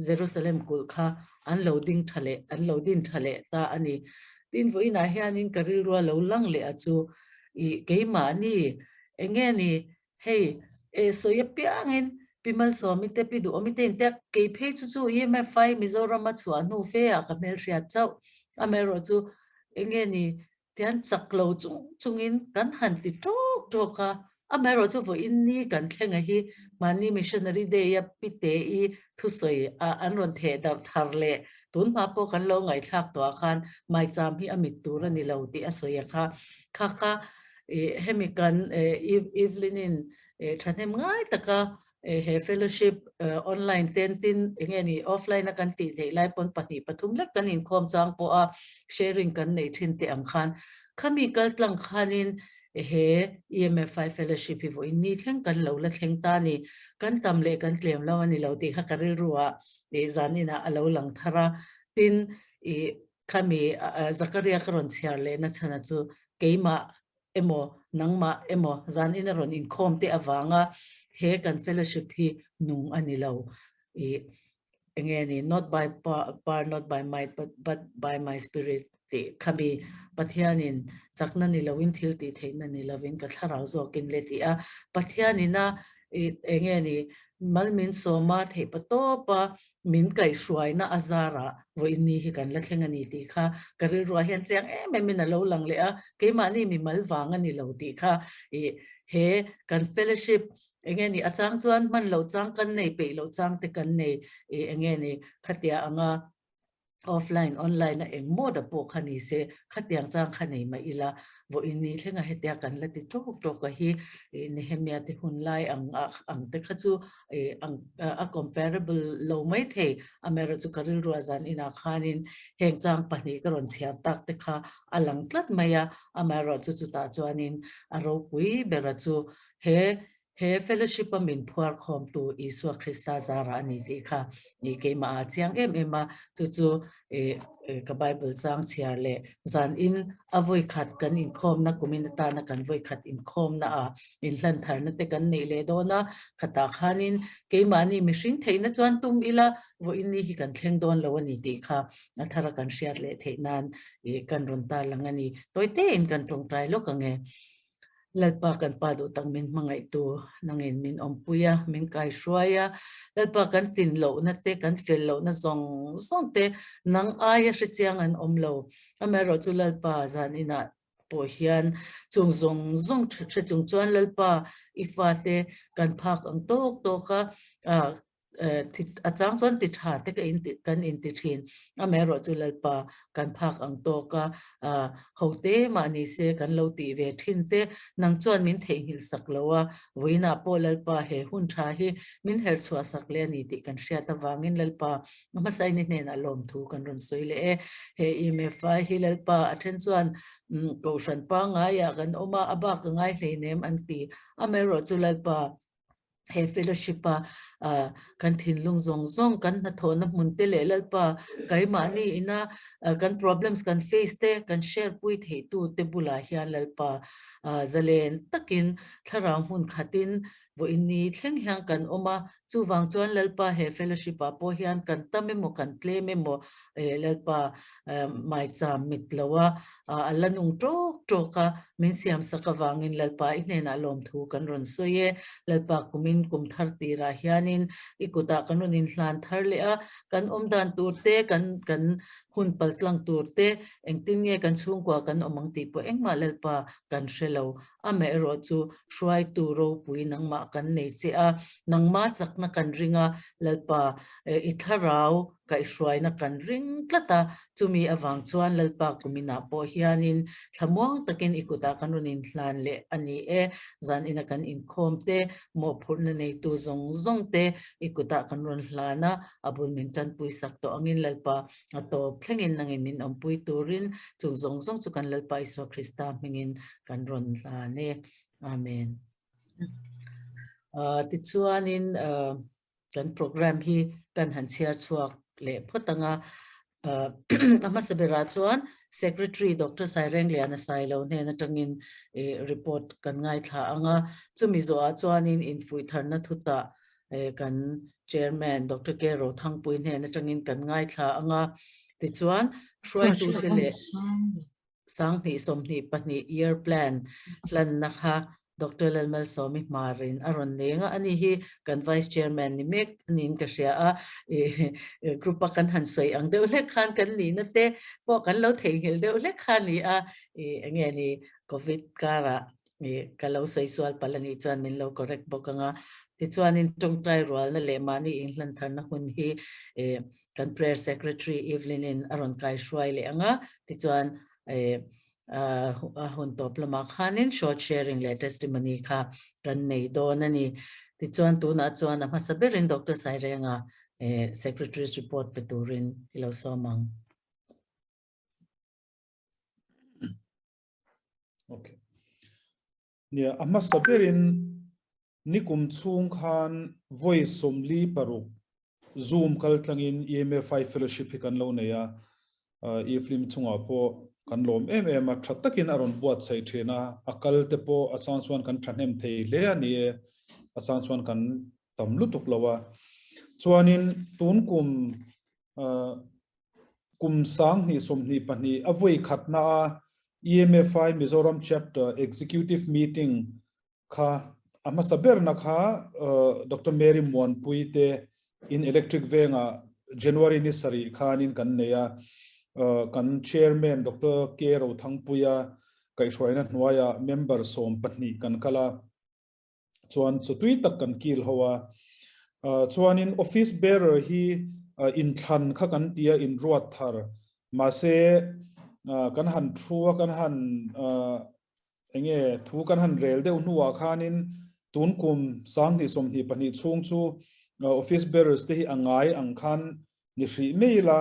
Jerusalem kulh kha an lo ding tha leh an lo din tha leh ta a ni. Tin, vawiinah hianin ka rilrua lo lang leh a chu i keimahni enge ni hei e sawi apiangin Pi Malsawmi te Pi Duhawmi te in te kei phei chu chu EMFI Mizorama chhuah hnu fe ah ka hmelhriat chauh. Amaherawhchu enge ni Tian chak lo chung chungin kan han ti ṭawk ṭawk a, amaherawhchu vawiin ni kan thlenga hi mahni Missionary Day-a Pite-i thusawi a an rawn theh darh thar leh tun hma pawh kan lo ngaihthlak tawh ah khan maicham hi a mit tur a ni lo tih a sawi a kha. Kha kha hemi kan Evelyn-in thahnem ngai taka He fellowship online ten tin enge ni offline a kan tih theih lai pawn pahnih pathum lek kan inkhawm chang pawh a sharing kan nei thin teh ang khan khami kal tlang khanin he EMFI fellowship hi vawiin ni thleng kan lo la thleng ta ni kan tam leh kan tlem lo a ni lo tih kha ka rilru ah zan inah a lo lang thar a tin ih khami Zakaria ka rawn chhiar leh na chhan a chu keimah emaw nangmah emaw zan ina rawn inkhawm te avanga he kan fellowship hi nung a ni lo i enge ni not by power not by might but but by my spirit tih khami Pathianin chakna ni loin thil tih theihna ni lovin ka thlarau zawkin le tih a Pathianina i enge ni mal min sawma theih patawpa min kaihhruaina a zarah vawiin ni hi kan la thleng a ni tih kha ka rilruah hian chiang em em in a lo lang leh a, keimahni mimal vang a ni lo tih kha ih he kan fellowship eng nge ni a chang chuan hman loh chang kan nei peih loh chang te kan nei ih eng nge ni khatia anga offline online a eng mawda pawh kha ni se khatiang chang kha nei mah ila vawiin ni thlenga hetia kan la ti tawk tawk a hi ih Nehemia te hun lai ang ang te kha chu ih ang a comparable lo mai thei amaherawhchu chu ka rilrua zan inah khanin heng chang pahnih ka rawn chhiar tak te kha a lang tlat mai a amaherawhchu chutah chuanin a ropui bera chu he He fellowship a min phuar khawmtu Isua Krista zarah a ni tih kha i keimah ah chiang em em a, chu chu i ka Bible chang chhiar leh zan in a vawi khat kan inkhawmna kumin atana kan vawi khat inkhawmna ah inhlan tharna te kan neih leh dawn a, khatah khanin keimahni mihring theihna chuan tum ila vawiin ni hi kan thleng dawn lo a ni tih kha a thara kan hriat leh theih nan i kan rawn tarlang a ni. Tawite in kan tawngtai lawk ang e. Lalpa kan Pa duh tak min hmangaihtu nangin min awmpui a, min kaihruai a, Lalpa kan tlin lohna te, kan fel lohna zawng zawng te nang aia hrechiang an awm lo. Amaherawhchu Lalpa zan inah pawh hian chung zawng zawng hre chung chuan Lalpa i fate kan phak ang tawk tawk a, a chang chuan ti tha te ka in kan in ti thin amaherawhchu Lalpa kan phak ang tawk a ho te mah ni se kan lo tih ve thin te nang chuan min theihnghilh sak lo a vawiinah pawh Lalpa he hun tha hi min herh chhuah sak leh a ni tih kan hriat avangin Lalpa a hmasaini hnenah lawmthu kan rawn sawi leh e he EMFI hi Lalpa a then chuan kohhran pangaiah kan awm a a bak a ngai hleinem an ti amaherawhchu Lalpa he fellowship a kan thinlung zawng zawng kan hnathawhna hmun te leh Lalpa keimahni ina kan problems kan face te kan share pui theih tu te bulah hian Lalpa zalen takin thlarau hmun khatin vawiin ni thleng hian kan awm a chuvang chuan Lalpa he fellowship ah pawh hian kan tam emaw kan tlem emaw Lalpa maicham mit lo a a la nung tawk tawk a, min siam sak avangin Lalpa i hnenah lawmthu kan rawn sawi e. Lalpa kumin kum thar tirah hianin i kutah kan rawn inhlan thar leh a, kan awm dan tur te, kan kan hun paltlang tur te, engtin nge kan chhungkua kan awm ang tih pawh engmah Lalpa kan hre lo. Amaherawh chu hruaitu ropui nangmah kan nei che a, nangmah chakna kan ring a, Lalpa i thlarau kaihhruaina kan ring tlat a, chumi avang chuan Lalpa kuminah pawh hianin thlamuang takin i kutah kan rawn inhlan leh a ni e, zanina kan inkhawm te, mawhphurhna neitu zawng zawng te i kutah kan rawn hlan a, a bul min tanpui sak tawh angin Lalpa a tawp thlengin nangin min awmpui turin chung zawng zawng chu kan Lalpa Isua Krista hmingin kan rawn hlan e. Amen. Tichuanin Kan program hi kan han chhiar chhuak leh phawt ang a, a hmasa berah chuan Secretary Doctor Sairengliana Sailo hnen atangin report kan ngaithla ang a, chumi zawhah chuanin infuih tharna thuchah kan Chairman Doctor K Rothangpui hnen atangin kan ngaithla ang a, tichuan hruaitute leh 2022 Year Plan hlanna kha Doctor Lalmalsawmi Hmarin a rawn neng a, ani hi kan Vice Chairman ni mek niin ka hria a, ih group a kan han sawi ang deuh hlek khan kan nihna te pawh kan lo theihnghilh deuh hlek kha a ni a, ih enge ni Covid karah ih ka lo sawi sual palh anih chuan min lo correct bawk ang a, tichuanin tawngtai rualna leh mahni inhlan tharna hun hi ih kan Prayer Secretary Evelyn-in a rawn kaihruai leh ang a, tichuan ih a hun tawp lamah khanin short sharing leh testimony kha kan nei dawn a ni. Tichuan tunah chuan a hmasa berin Doctor Sairenga Secretary's report pe turin i lo sawm ang. Okay. Nia, a hmasa berin Nikum chhung khan vawi 46 Zoom kal tlangin EMFI Fellowship hi kan lo nei a, Evelyn chungah pawh kan lawm em em a, tha takin a rawn buatsaih thin a, a kal te pawh a chang chuan kan thahnem thei hle a ni e, a chang chuan kan tam lutuk lo a. Chuanin tun kum kum 2022 a vawi khatna a EMFI Mizoram Chapter Executive Meeting Kha a hmasa berna kha Doctor Mary Muanpui te in Electric Vengah January ni sarih khanin kan nei a, kan Chairman Doctor K Rothangpuia kaihhruaina hnuaiah member 12 kan kal a, chuan chawtui tak kan kil ho a. Chuanin Office Bearer hi inthlan kha kan ti a, inruat thar mahse kan han thu a, kan han Enge thu kan han rel deuh hnuah khanin tun kum 2022 chhung chu office bearers te hi a ngai ang khan ni hrih mai ila,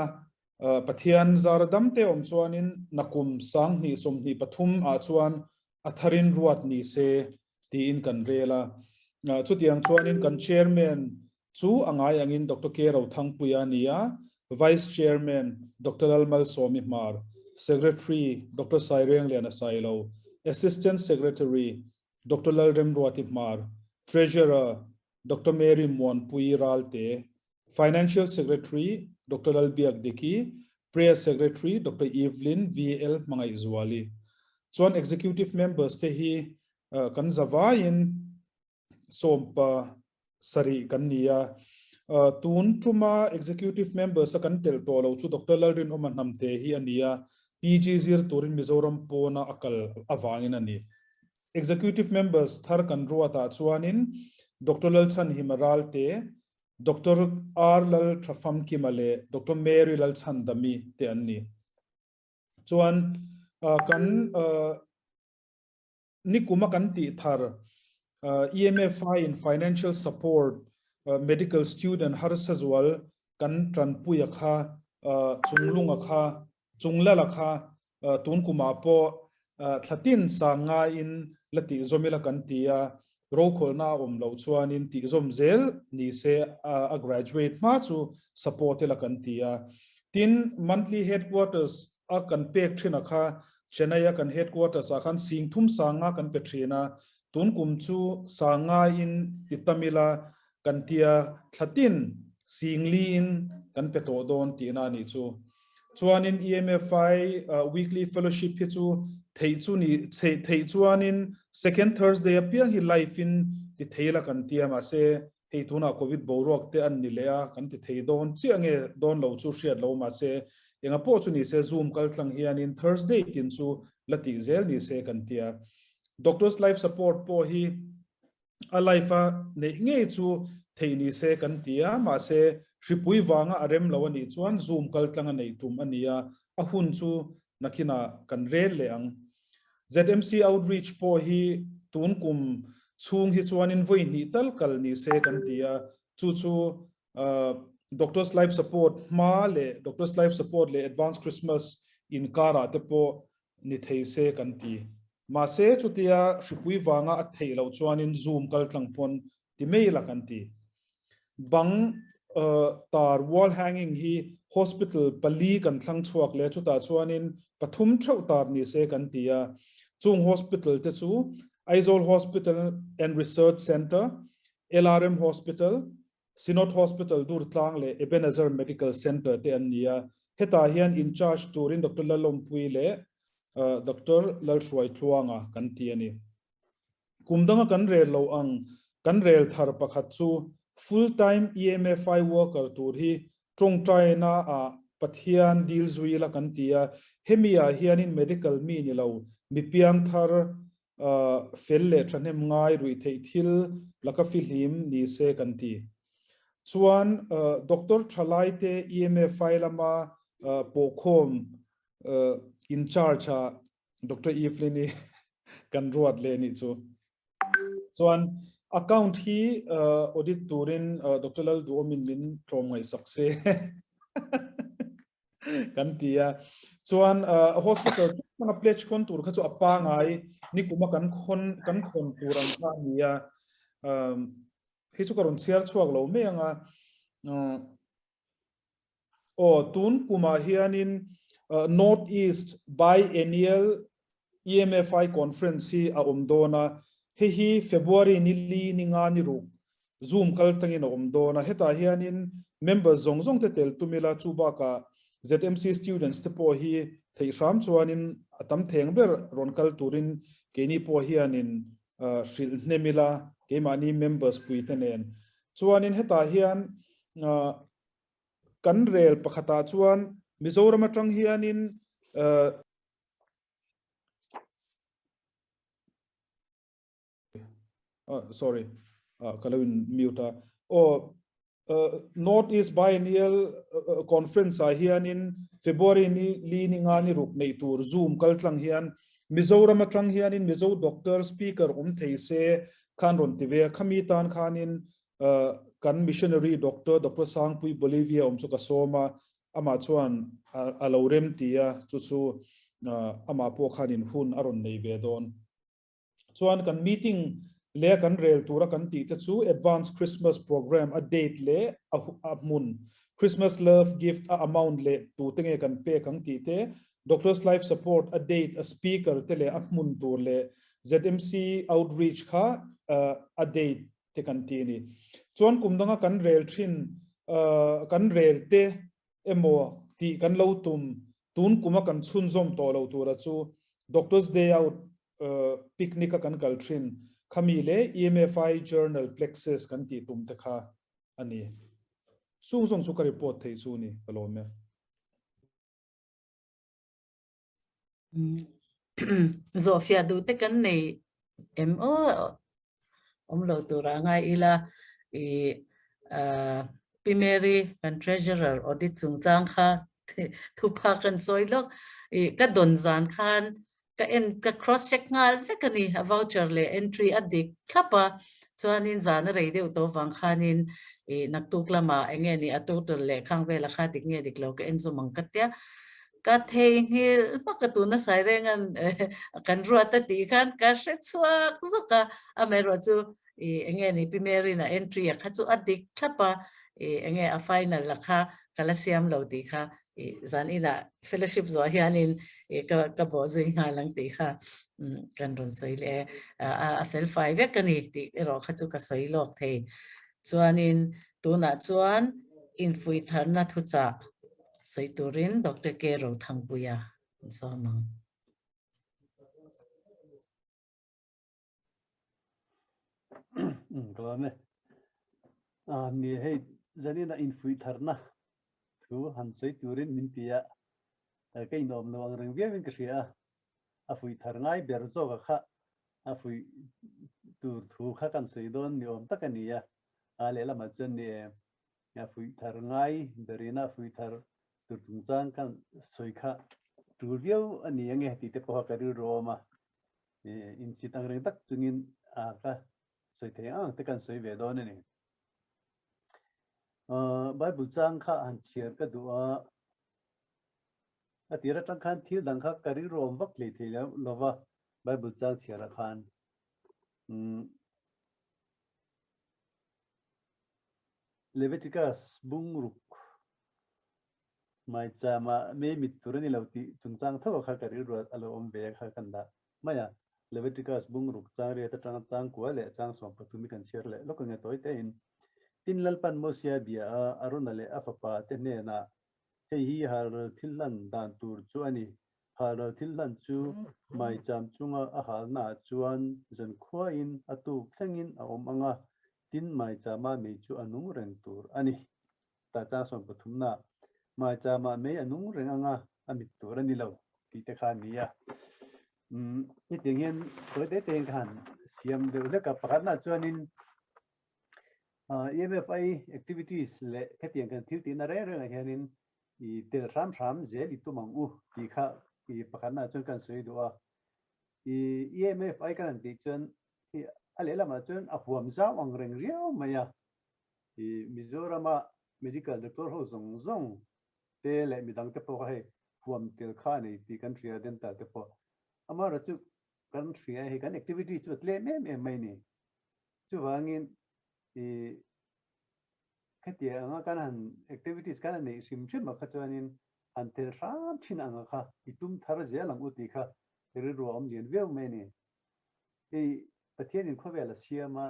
Pathian zara dam te awm chuanin nakum 2023 ah chuan a tharin ruat ni se tiin kan rel a. Chutiang chuanin kan chairman Chu a ngai angin Doctor K. Rothangpuia a ni a, Vice Chairman Doctor Lalmalsawmi Hmar, Secretary Doctor Sairenglia Sailo, Assistant Secretary Doctor Lalremruati Hmar, Treasurer Doctor Mary Muanpui Ralte, Financial Secretary Doctor Lalbiak Diki, Prayer Secretary Doctor Evelyn VL Hmangaihzuali. Chuan Executive Members te hi kan zavaiin 17 kan ni a. Tun tuma Executive Members a kan tel tawh lo chu Doctor Lalrinawma Hnamte hi a ni a, PG zir turin Mizoram pawna a kal avangin a ni. Executive Members thar kan ruatah chuanin Doctor Lalchhanhima Ralte, Doctor R Lalthafamkima leh Doctor Mary Lalchhandami te an ni. Chuan kan Nikuma kan tih thar EMFI in financial support medical student harsa zual kan tanpuia kha chunglunga kha chunglala kha tun kumah pawh thlatin sang ngaiin la tih zawm ila kan ti a, rokhawlna a awm loh chuanin tih zawm zel ni se a graduate hma chu support ila kan ti a. Tin, monthly headquarters a kan pek thin a kha Chennai a kan headquarters ah khan 3000 sanga kan pe thin a, tun kum chu sanga in ti tam ila kan tia thlatin 4000 in kan pe tawh dawn tihna a nih chu. Chuanin EMFI weekly fellowship hi chu theih chu ni theih chuanin second Thursday apiang hi live in ti thei ila kan tia mahse Hei tunah Covid boruak te an ni leh a, kan ti thei dawn chiah nge dawn lo chu hriat lo mahse enga pawh chu nise Zoom kal tlang hianin Thursday tin chu la tih zel nise kan ti a. Doctors Life Support pawh hi a life a neih ngei chu theih nise kan ti a, mahse hripui vanga a rem lo a nih chuan Zoom kal tlang a neih tum a ni a, a hun chu nakinah kan rel leh ang. ZMC Outreach pawh hi tun kum chhung hi chuanin vawi hnih tal kal ni se kan ti a, chu chu Doctors Life Support hma leh Doctors Life Support leh Advance Christmas inkarah te pawh ni thei se kan ti. Mahse chutia hripui vanga a theih loh chuanin Zoom kal tlang pawn ti mai la kan ti. Bang tar wall hanging hi hospital pali kan thlang chhuak leh chutah chuanin pathum theuh tar ni se kan ti a. Chung hospital te chu Aizawl Hospital and Research Centre, LRM Hospital, Synod Hospital Durtlang leh Ebenezer Medical Centre te an ni a. Hetah hian in charge turin Doctor Lalawmpuii leh Doctor Lalhruaitluanga kan ti a ni. Kum danga kan rel lo ang kan rel thar pakhat chu full time EMFI worker tur hi tawngtaina ah Pathian dil zui la kan ti a, hemi ah hianin medical mi ni lo mi piangthar fel leh thahnem ngai ruih theih thil laka fihlim ni se kan ti. Chuan doctor thalai te EMFI lama pawhkhawm in charge ah Doctor Evelyn i kan ruat leh nih chu. Chuan account hi audit turin Doctor Lalduawmin min tlawm ngaihsak se kan ti a. Chuan hospital a pledge khon tur kha chu a pangai nikuma kan khon kan khon tur ang kha a ni a. Hei chu ka rawn chhiar chhuak lo mai ang a. Aw, tun kumah hianin North East Biennial EMFI Conference hi a awm dawn a, hei hi February ni li ni nga ni ruk Zoom kal tangin a awm dawn a, hetah hianin members zawng zawng te tel tum ila, chu bakah ZMC students te pawh hi theih hram chuanin a tam theng ber rawn kal turin keini pawh hianin hrilh hnem ila keimahni members pui te nen. Chuanin hetah hian Kan rel pakhatah chuan Mizoram atang hianin sorry ka lo in mute a aw North East Biennial Conference ah hianin February ni li ni nga ni ruk nei tur Zoom kal tlang hian Mizoram atang hianin Mizo doctor speaker awm thei se khan rawn ti ve a khami tan khanin Kan missionary doctor, Doctor Sangpui Bolivia awm chu ka sawm a, amah chuan a lo rem ti a, chu chu amah pawh khanin hun a rawn nei ve dawn. Chuan kan meeting leh kan rel tura kan tih te chu Advance Christmas Program a date leh a hmun, Christmas Love Gift a amount leh tute nge kan pek ang tih te, Doctors Life Support a date, a speaker te leh a hmun tur leh ZMC Outreach kha a date te kan ti a ni. Chuan kum danga kan rel thin, kan rel te emaw tih kan lo tum, tun kuma kan chhunzawm tawh lo tura chu Doctors Day Out picnic a kan kal thin khami leh EMFI Journal Plexus kan tih tum te kha a ni. Chung zawng chu ka report theih chu ni ka lawm e. Zawhfiah duh te kan nei em aw awm lo tura ngai ila i Pi Mary kan treasurer audit chungchang kha thupha kan chawi lawk i ka dawn zan khan ka en ka cross check nghal vek a ni a voucher leh entry a dik thlap a chuanin zan a rei deuh tawh vang khanin i naktuk lamah eng nge ni a total leh khang vela kha dik nge dik lo ka en zawm ang ka tia Ka theihnghilh hmak a tuna sai rengan kan ruat a tih khan ka hre chhuak zawk a, amaherawh chu i enge ni Pi Mary-na entry a kha chu a dik thlap a, i enge a final la kha ka la siam lo tih kha i zan inah fellowship zawh hianin i ka ka bawh zui nghal ang tih kha kan rawn sawi leh e, a fel fai vek a ni tih erawh kha chu ka sawi lawk thei. Chuanin tunah chuan infuih tharna thuchah Sawi turin Doctor K. Rothangpuia an sawm ang. Ka lawm e. Ni hei zanina infuih tharna thu han sawi turin min ti a, ka inawm lo ang reng viauin ka hria a, a fuih thar ngai ber zawka kha a fuih tur thu kha kan sawi dawn ni awm tak a ni a, a lehlamah chuan ni e A fuih thar ngai berina fuih thar tur chungchang kan sawi kha tul viau a ni ange tih te pawha ka rilru a awm a, insit ang reng tak chungin a ka sawi thei ang te kan sawi ve dawn a ni. Bible chang kha han chhiar ka duh a, a tir atang khan thil dang kha ka rilru awm vak hlei thei lova Bible chang chhiarah khan. Leviticus bungruk maichama mei mit tur a ni lo tih chungchang tho kha ka rilru a lo awm ve a kha kan dah mai a. Leviticus bungruk chang riat atanga chang kua leh chang 13 hi kan chhiar leh lawk ange tawi tein. Tin Lalpan Mosia bia a, Arona leh a fapa te hnenah, Hei hi halral thil hlan dan tur chu a ni. Halral thil hlan chu maicham chunga a halnaah chuan zankhuain a tuk thlengin a awm ang a, tin maichama mei chu a nung reng tur a ni. Tah chang 13 na, Maichama mei a nung reng ang a, a mit tur a ni lo tih te kha a ni a. Umm, hetiang hian tawi te te hian ka han siam deuh hlek a, pakhatnaah chuanin EMFI activities leh hetiang kan thil tihna reng rengah hianin i tel hram hram zel i tum ang u tih kha i pakhatnaah chuan kan sawi duh a. I EMFI kan han tih chuan hi a lehlamah chuan a huam zau ang reng riau mai a. I Mizorama medical doctor ho zawng zawng te leh midang te pawh kha hei huam tel kha a nei tih kan hria dental te pawh. Amaherawhchu kan hria hei kan activity chu a tlem em em mai a ni. Chuvangin i khatiang anga kan han activities kan han neih hrim hrim ah kha chuanin han tel hram thin anga kha i tum thar zel ang u tih kha rilru a awm lian viau mai a ni. Hei Pathianin khawvel a siam a,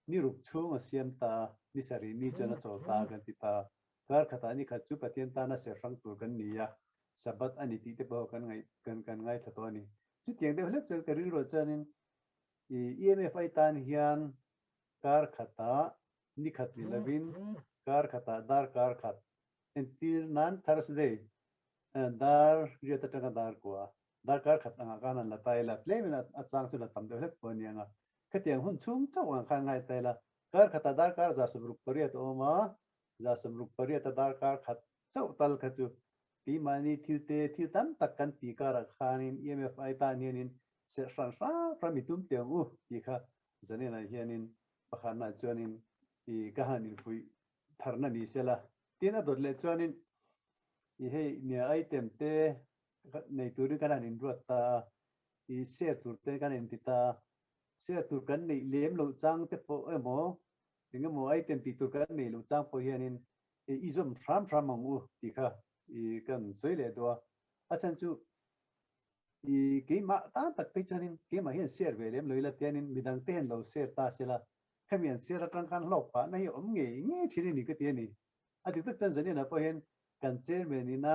ni ruk chhung a siam ta a, ni sarih mi chuan a chawl ta a kan ti ta a. Kar khatah ni khat chu Pathian tana ser hrang tur kan ni a, Sabbath a ni tih te pawh kan ngaih kan kan ngaithla tawh a ni. Chutiang deuh hlek chuan ka rilruah chuanin I EMFI tan hian kar khatah ni khat ni lovin kar khatah dar kar khat entir nan Thursday dar riat atanga dar kua dar kar khat angah khan an la ta ila tlemin a chang chu la tam deuh hlek pawh a ni ang a, khatiang hun chhung chauh ang khan ngai ta ila kar khatah dar kar 68 a awm a, 68 a dar kar khat chauh tal kha chu keimahni thil te thil tam tak kan tih karah khanin EMFI tan hianin Serh hran hram hram i tum teh ang u tih kha Zaninah hianin pakhatnah chuanin i ka han infuih tharna ni sela. Tin a dawt leh chuanin i hei nia item te nei turin kan han inruat ta a, i share tur te kan inti ta a, share tur kan neih lem loh chang te pawh emaw engemaw item tih tur kan neih loh chang pawh hianin i zawm hram hram ang u tih kha i kan sawi leh duh a. A chhan chu I keimah tan tak phei chuanin keimah hian share ve lem lo ila tianin midang te hian lo share ta sela khami an share atang khan hlawk phahna hi awm ngei ngei thin a ni ka ti a ni. A dik tak chuan Zaninah pawh hian kan chairman ina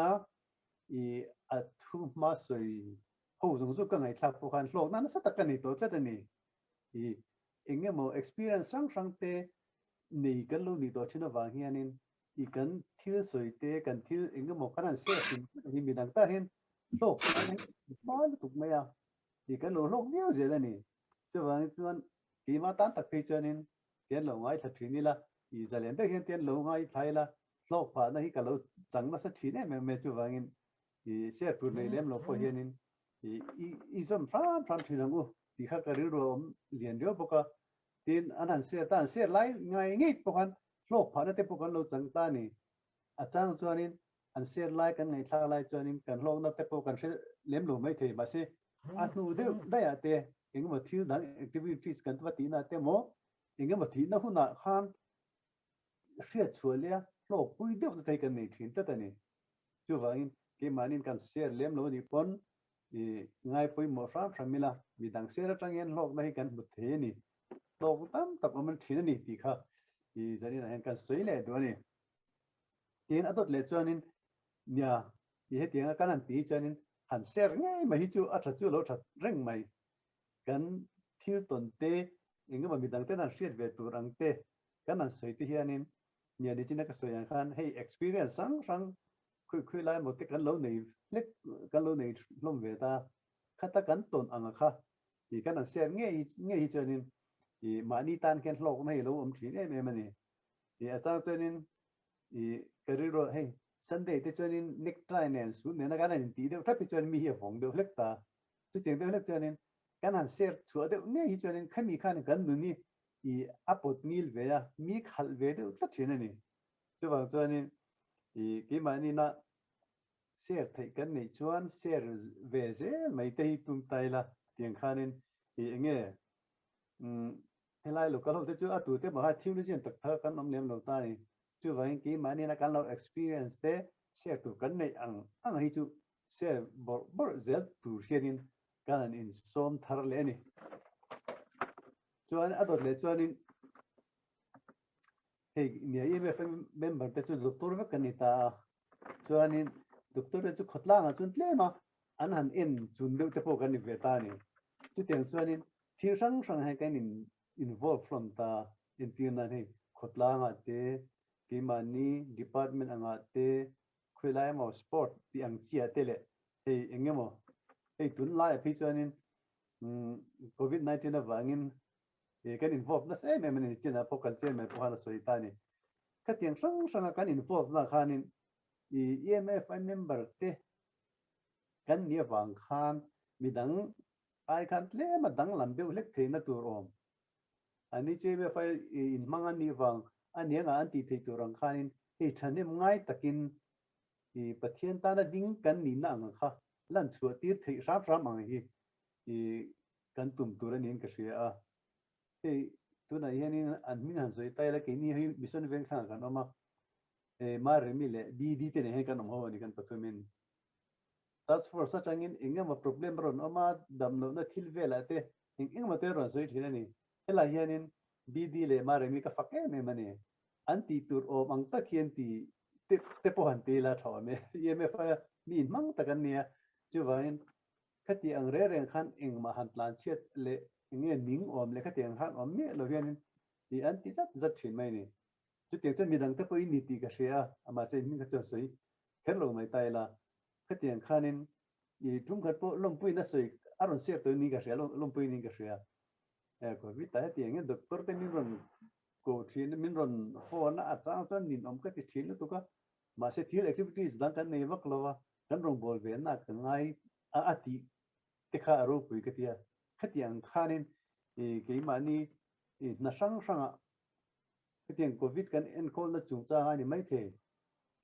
i a thu hma sawi ho zawng zawng ka ngaihthlak pawh khan hlawkna nasa tak ka nei tawh tlat a ni. I eng emaw experience hrang hrang te nei kan lo nih tawh thin avang hianin i kan thil sawi te kan thil eng emaw kan han share thin hi midang tan hian hlawk nan hi hma lutuk mai a, i kan lo hlawk viau zel a ni. Chuvangin chuan keimah tan tak phei chuanin tian lo ngaithla thin ila, i zalen deuh hian tian lo ngaithla ila, hlawk phahna hi ka lo chang nasa thin em em mai a, chuvangin i share tur nei lem lo pawh hianin i i zawm hram hram thin ang u tih kha ka rilru a awm lian riau bawk a. Tin, an han share ta, an share lai ngai ngei pawh khan hlawk phahna te pawh kan lo chang ta a ni. A chang chuanin an share lai kan ngaihthlak lai chuanin kan hlawkna te pawh kan hre lem lo mai thei mahse a hnu deuh daih ah te engemaw thil dang activities kan va tihna te maw engemaw thihna hunah khan hriat chhuah leh a hlawkpui deuh na thei kan nei thin tlat a ni. Chuvangin keimahniin kan share lem lo anih pawn i ngai pawimawh hram hram ila midang share atang hian hlawkna hi kan hmu thei a ni. Hlawk tam tak awm thin a ni tih kha i zaninah hian kan sawi leh duh a ni. Tin a dawt leh chuanin nia i hetianga kan han tih chuanin han share ngei mai hi chu a tha chu a lo that reng mai. Kan thil tawn te engemaw midang ten han hriat ve tur ang te kan han sawi te hianin nia nichina ka sawi ang khan hei experience hrang hrang khui khui lai emaw te kan lo nei hlek kan lo nei hlawm ve ta khata kan tawn anga kha i kan han share ngei ngei hi chuanin i mahni tan khian hlawkna hi a lo awm thin em em a ni. I a chang chuanin i ka rilru hei Sunday te chuanin necktie nen suit nena kan han intih deuh thlap hi chuan mi hi a vawng deuh hlek ta. Chutiang deuh hlek chuanin kan han share chhuah deuh ngei hi chuanin khami khan kan nun hi i a pawt ngil ve a, mi khalh ve deuh tlat thin a ni. Chuvang chuanin i keimahni-na share theih kan neih chuan share ve zel mai te hi tum ta ila tiang khanin i enge umm Helai local ho te chu a tute mah kha theologian tak tak kan awm lem lo ta a ni. Chuvangin keimahni kan lo experience te share tur kan neih ang ang hi chu share bawrh bawrh zel tur hianin kan han insawm thar leh a ni. Chuan a dawt leh chuanin. Hei nia EMF member te chu doctor vek kan ni ta a, chuanin doctor te chu khawtlangah chuan tlem a an han en chun deuh te pawh kan ni ve ta a ni. Chutiang chuanin thil hrang hrang hi kan in involve hlawm ta, entir nan hei khawtlangah te, keimahni department angah te, khawilai emaw sport tih ang chiah te leh hei eng emaw hei tunlaiah phei chuanin covid 19 avangin Ih kan involve nasa em em a ni chinah pawh kan chairman pawh khan a sawi ta a ni. Khatiang hrang hranga kan involve na khanin ih EMFI member te kan nih avang khan midang ai khan tlem a danglam deuh hlek theihna tur awm. Ani chu EMFI inhmang an nih vang a niangah an tih theih tur ang khanin hei thahnem ngai takin ih Pathian tana ding kan nihna ang kha lan chhuah tir theih hram hram ang hi ih kan tum tur a niin ka hria a. Hei tunah hianin an hming han sawi ta ila keini hi Mission Vengthlangah kan awm a, hei Maremi leh BD te nen hian kan awm ho a ni kan pathumin. Task Force atangin eng emaw problem a rawn awm a, damlohna thil velah te eng engemaw te a rawn sawi thin a ni. Helai hianin BD leh Maremi ka fak em em a ni. An tih tur awm ang tak hian ti te te pawh han ti ila tha awm e. EMF a mi inhmang tak an nia. Chuvangin Khati ang reng reng khan engmah han tlan chhiat leh enge ning awm leh khati ang khan awm miah lo hianin tih an ti zat zat thin mai a ni. Chutiang chuan midang te pawhin ni tih ka hria a, mahse in hming kha chuan sawi kher lo mai ta ila. Khati ang khanin i tum khat pawh lawmpuiin a sawi a rawn share tawh niin ka hria, lawmpui niin ka hria. Covid ah heti ang hian doctor te min rawn ko thin a, min rawn phone a, a chang chuan ninawm ka ti thin lutuk a, mahse thil activities dang kan nei vak lo a, kan rawngbâwl ve na ka ngai a a tih te kha a ropui ka ti a, khatiang khanin keimahni hna hrang hrangah khatiang Covid kan enkawlna chungchang a ni maithei,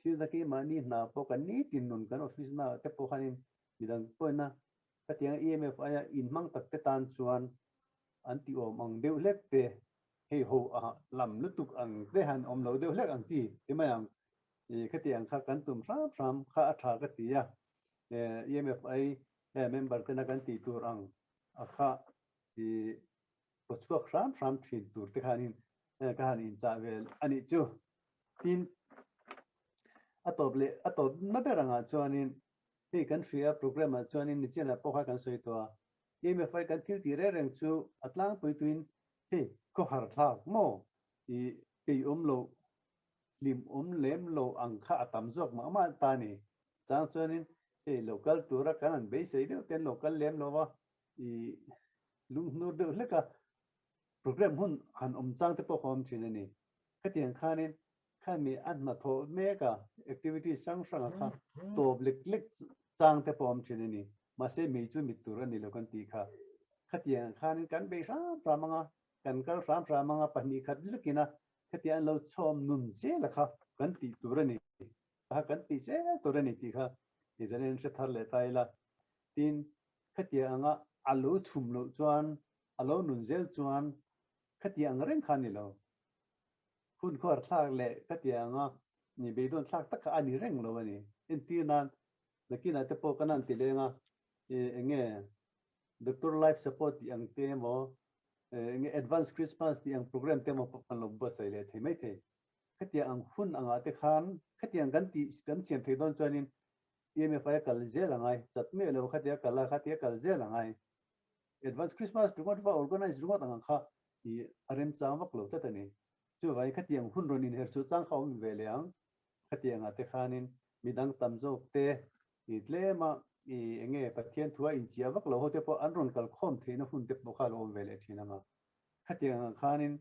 thil na keimahni hna pawh kan nitin nun kan office na te pawh khanin midang pawhina khatianga EMF aia inhmang tak te tan chuan an ti awm ang deuh hlek te, hei ho a lam lutuk ang te han awm lo deuh hlek ang chi ti mai ang. I khatiang kha kan tum hram hram kha a tha ka ti a, EMFI member tena kan tih tur ang a kha i pawchhuak hram hram thin tur te khanin ka han inchah vel a nih chu. Tin, a tawp leh a tawp na ber angah chuanin hei kan hria program ah chuanin nichianah pawh kha kan sawi tawh a, EMFI kan thil tih reng reng chu a tlangpui tuin hei khawhar thlak maw i peih awm loh hlim awm lem lo ang kha a tam zawk mah mah ta ni. Chang chuanin hei lo kal tura kan han beisei deuh te an lo kal lem lo va, i lunghnur deuh hlek a, program hun han awm chang te pawh kha awm thin a ni. Khatiang khanin khami a hnathawh mek a, activities hrang hrang a kha tawp lek lek chang te pawh awm thin a ni. Mahse mei chu mit tur a ni lo kan tih kha. Khatiang khanin kan bei hram hram ang a, kan kal hram hram ang a, pahnih khat lekin a Heti an lo chhawm nun zel a kha kan tih tur a ni, kha kan tih zel tur a ni tih kha i zanin hre thar leh ta ila. Tin, khatiang anga a lo chhum loh chuan, a lo nun zel chuan khatiang ang reng kha a ni lo. Hun khuar thlak leh khatiang anga ni beidawn thlak tak kha a ni reng lo a ni. Entir nan, nakinah te pawh kan han ti leng a, eng nge Doctor Life Support tih ang te emaw, Enge Advance Christmas tih ang program te emaw pawh kan lo buatsaih leh thei maithei. Khatiang ang hun angah te khan khatiang kan tih kan siam thei dawn chuanin EMFI a kal zel a ngai, chat miah lo khatia kal a khatia kal zel a ngai. Advance Christmas ringawt va organize ringawt ang ang kha i a remchang vak lo tlat a ni. Chuvangin khatiang hun rawn inher chhuah chang kha a awm ve leh ang. Khatiangah te khanin midang tam zawk te i tlem a, i enge Pathian thua inchiah vak lo ho te pawh an rawn kal khawm theihna hun te pawh kha a lo awm ve leh thin ang a. Khatiang ang khanin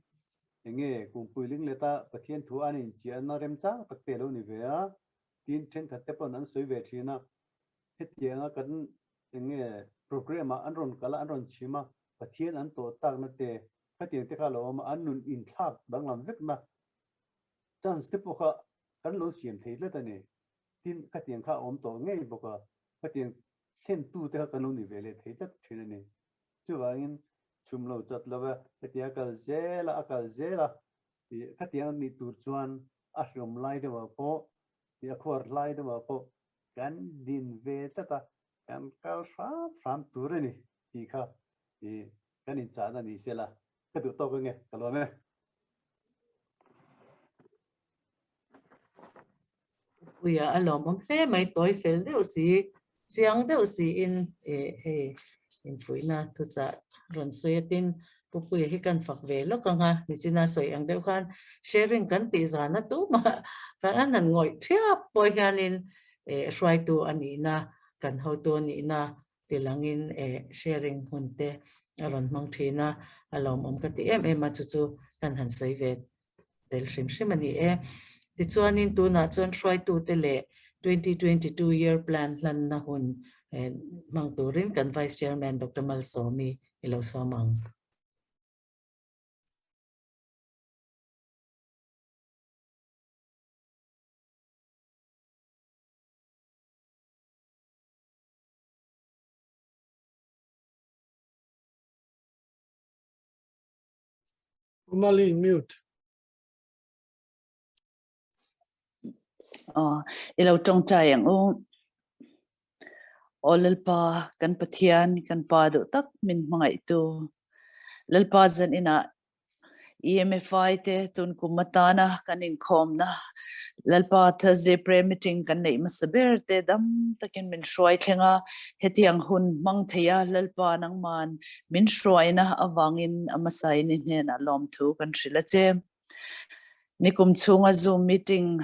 enge Kumpui Lingleta Pathian thu an inchiahna remchang tak te a lo ni ve a, tin thenkhat te pawn an sawi ve thin a. Hetianga kan enge program ah an rawn kal a, an rawn chhim a, Pathian an tawh takna te khatiang te kha a lo awm a, an nun inthlak danglam vekna chance te pawh kha kan lo siam thei tlat a ni. Tin, khatiang kha a awm tawh ngei bawk a, khatiang thlentu te kha kan lo ni ve leh thei tlat thin a ni. Chuvangin chhum lo chat lo va, hetiang a kal zel a, a kal zel a, ih khatiang a nih tur chuan a hlawm lai deuhah pawh, ih a khuar hlai deuhah pawh kan din ve tlat a, kan kal hram hram tur a ni tih kha ih kan inchahna ni se la, ka duh tawk ange, ka lawm e. Puia a lawmawm hle mai tawi fel deuh si, chiang deuh siin eh hei infuihna thuchah rawn sawi a tin Pu Puia hi kan fak ve lawk ang a, nichina sawi ang deuh khan sharing kan tih zana tumah kan an han ngawih thiap pawh hianin eh hruaitu a nihna kan hotu a nihna tilangin eh sharing hun te a rawn hmang thin a, a lawmawm ka ti em em a chu chu kan han sawi ve tel hrim hrim a ni e. Tichuanin tunah chuan hruaitute leh 2022 year plan hlanna hun hmang turin kan Vice Chairman Doctor Malsawmi i lo sawm ang. Mali mute. Aw, i lo tawngtai ang u. Aw Lalpa, kan Pathian, kan Pa duh tak min hmangaihtu. Lalpa zan inah EMFI te tun kum atana kan inkhawmna Lalpa Thursday prayer meeting kan neih hmasa ber te dam takin min hruai thleng a, hetiang hun hmang thei a Lalpa nangman Min hruaina avangin a hmasain i hnenah lawmthu kan hrilh a che. Nikum chhunga Zoom meeting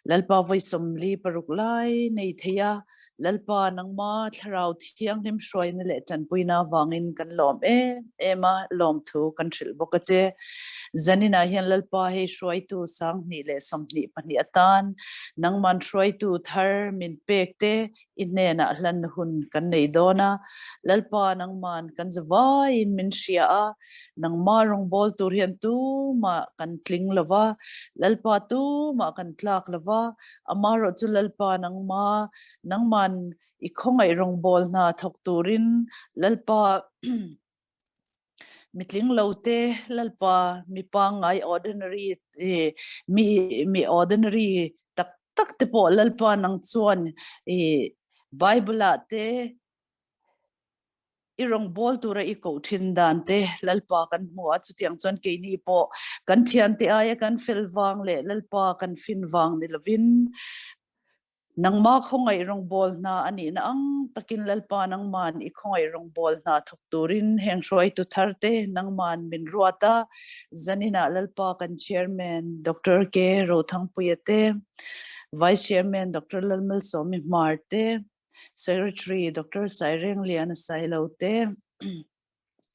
Lalpa vawi 46 lai nei thei a, Lalpa nangma Thlarau Thianghlim hruaina leh tanpuina avangin kan lawm em em a, lawmthu kan hrilh bawk a che. Zaninah hian Lalpa hei hruaitu 2022 atan nangman hruaitu thar min pek te I hnenah hlan hun kan nei dawn a, Lalpa nangman kan zavaiin min hria a, nangma rawngbâwl tur hian tumah kan tling lo va, Lalpa tumah kan tlak lo va, amaherawh chu Lalpa nangma, nangman i khawngaih rawngbâwl hna thawk turin Lalpa Mitling lo te Lalpa mi pangngai ordinary mi mi ordinary tak tak te pawh Lalpa nang chuan i Bible ah te i rawngbâwl tura i koh thin dan te Lalpa kan hmu a, chutiang chuan keini pawh kan thiante aia kan fel vang leh Lalpa kan fin vang ni lovin Nangmah khawngaih rawngbâwl hna a nihna ang takin Lalpa nangma'n i khawngaih rawngbâwl hna thawk tûrin hêng hruaitu tharte nangma'n min ruat a. Zaninah Lalpa kan Chairman Doctor K. Rothangpuia te, Vice Chairman Doctor Lalmalsawmi Hmar te, Secretary Doctor Sairengliana Sailo te,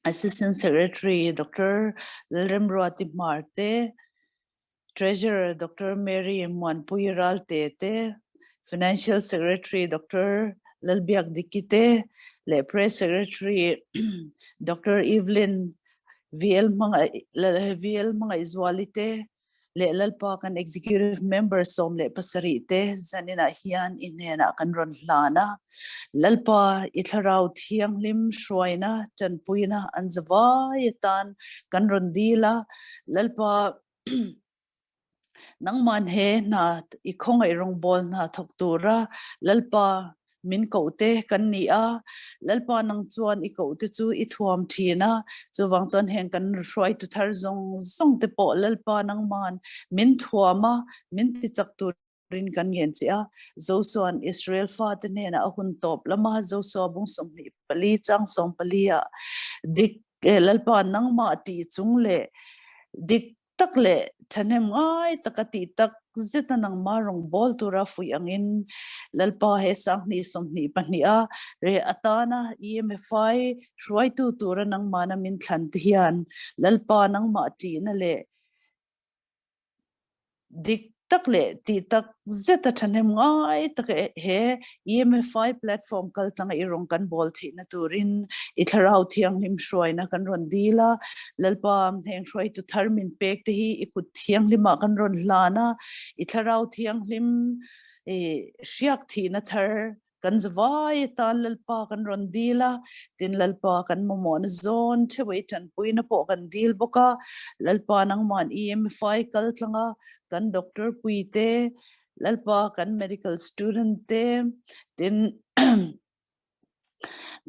Assistant Secretary Doctor Lalremruati Hmar te, Treasurer Doctor Mary Muanpui Ralte te, Financial Secretary Doctor Lalbiak Diki te leh Press Secretary Doctor Evelyn VL Hmangaihzuali te leh Lalpa kan Executive Member 17 te zaninah hian i hnenah kan rawn hlan a. Lalpa i Thlarau Thianghlim hruaina tanpuina an zavai atan kan rawn dil a. Lalpa Nangman he hna i khawngaih rawngbâwl hna thawk tûra Lalpa min kohte kan ni a. Lalpa nang chuan i kohte chu i thuam ṭhîn a, chuvâng chuan hêng kan hruaitu thar zawng zawngte pawh Lalpa nangman min thuam a, min tichak tûr rin kan ngen che a. Josua'n Israel fate hnenah a hun tawp lama Josua bung 24 chang 14 ah dik Lalpa nangmah tih chung leh dik tak leh thahnem ngai taka tih tak zeta nangmah rawngbâwl tura fuih angin Lalpa he 2022 a reh atana EMFI hruaitu tura nangmahna min thlan te hian Lalpa nangmah tihna leh Dik tak leh tih tak zeta thahnem ngai tak he EMFI platform kaltlanga i rawn kan bawl theihna turin i Thlarau Thianghlim hruaina kan rawn dil a. Lalpa, heng hruaitu thar min pek te hi i kut thianghlimah kan rawn hlan a, i Thlarau Thianghlim i hriak thihna thar Kan zavai atan Lalpa kan rawn dil a, tin Lalpa kan mamawhna zawn theuh i tanpuina pawh kan dil bawk a, Lalpa nangman EMFI kal tlang a, kan doctor pui te, Lalpa kan medical student te, tin.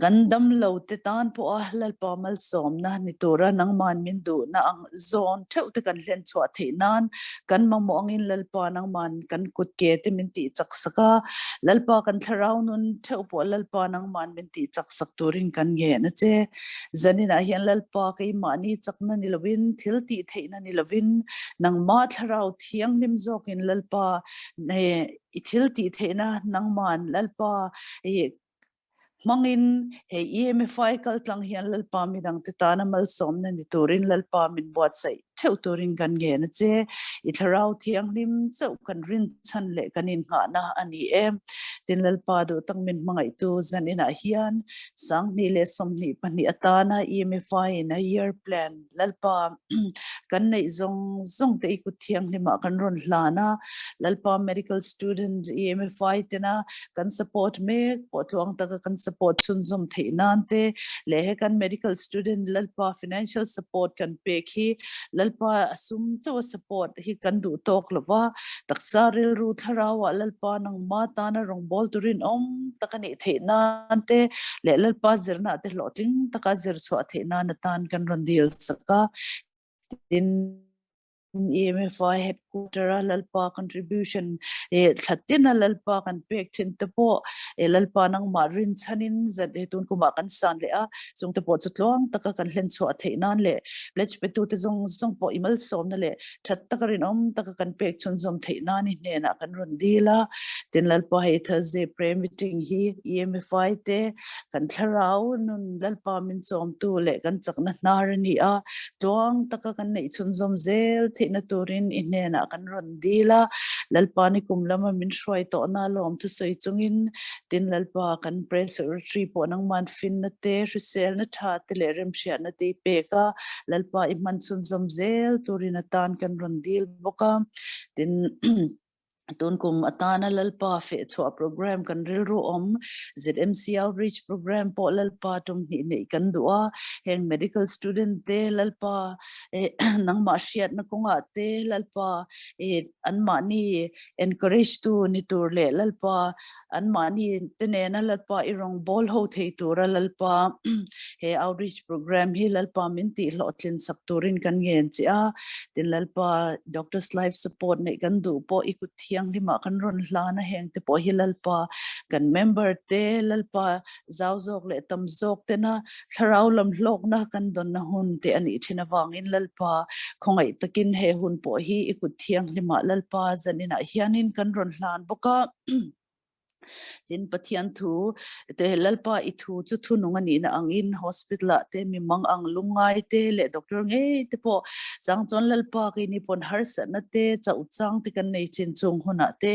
Kan damlo te tan pawha Lalpa malsawmna ni tura nangman min duhna ang zawn theuh te kan hlen chhuah theih nan kan mamawh angin Lalpa nangman kan kut ke te min tih chak sak a, Lalpa kan thlarau nun theuh pawh Lalpa nangman min tih chak sak turin kan ngen a che. Zaninah hian Lalpa keimahni chakna ni lovin thil tih theihna ni lovin nangmah thlarau thianghlim zawkin Lalpa i thil tih theihna nangman Lalpa i hmangin hei EMFI kal tlang hian Lalpa midangte tana malsawmna ni turin Lalpa min buatsaih theuh turin kan ngen a che. I thlarau thianghlim chauh kan rinchhan leh kan innghahna a ni e. Tin Lalpa duh tak min hmangaihtu zaninah hian 2022 atana EMFI in a year plan Lalpa kan neih zawng zawng te i kut thianghlimah kan rawn hlan a, Lalpa medical student EMFI tena kan support mek pawh tluang taka kan support chhunzawm theih nan te leh he kan medical student Lalpa financial support kan pek hi Lalpa a sum chauh a support hi kan duh tawk lova, taksa rilru thlarau ah Lalpa nangma tana rawngbâwl turin awm tak a nih theih nan te leh Lalpa zirna te hlawhtling taka zir chhuah theih nan atan kan rawn dil sak a. Tin, EMFI headquarter a Lalpa contribution eh thla tina Lalpa kan pek thin te pawh eh Lalpa nangmah rinchhanin zet he tun kumah kan san leh a, chung te pawh chu tluang taka kan hlen chhuah theih nan leh pledge petu te zawng zawng pawh i malsawmna leh that taka rinawm taka kan pek chhunzawm theih nan i hnenah kan rawn dil a. Tin, Lalpa hei Thursday prayer meeting hi EMFI te kan thlarau nun Lalpa min chawmtu leh kan chakna hnar a ni a, tluang taka kan neih chhunzawm zel theihna turin i hnenah kan rawn dil a. Lalpa ni kum lama min hruai tawhna lawm thusawi chungin tin Lalpa kan prayer secretary pawh nangman finna te, hriselna tha te leh remhriatna te i pek a, Lalpa i hman chhunzawm zel turin atan kan rawn dil bawk a. Tin, tun kum atana Lalpa fehchhuah program kan rilru awm, ZMC Outreach program pawh Lalpa tum hnih neih kan duh a, heng medical student te Lalpa eh nangmah hriatna kawngah te Lalpa eh anmahni encourage tu ni tur leh Lalpa anmahni te nena Lalpa i rawngbâwl ho thei tura Lalpa he outreach program hi Lalpa min tih hlawhtlin sak turin kan ngen che a, tin Lalpa Doctors Life Support neih kan duh pawh i kut thianghlimah kan rawn hlan a, heng te pawh hi Lalpa kan member te Lalpa zau zawk leh tam zawk tena thlarau lam hlawkna kan dawnna hun te a nih thin avangin Lalpa khawngaih takin he hun pawh hi i kut thianghlimah Lalpa zaninah hianin kan rawn hlan bawk a. Tin Pathian thu te Lalpa i thu chu thunung a nihna angin hospital ah te mi mang ang lungngai te leh doctor ngei te pawh chang chuan Lalpa keini pawn harsatna te chauh chang te kan nei thin chung hunah te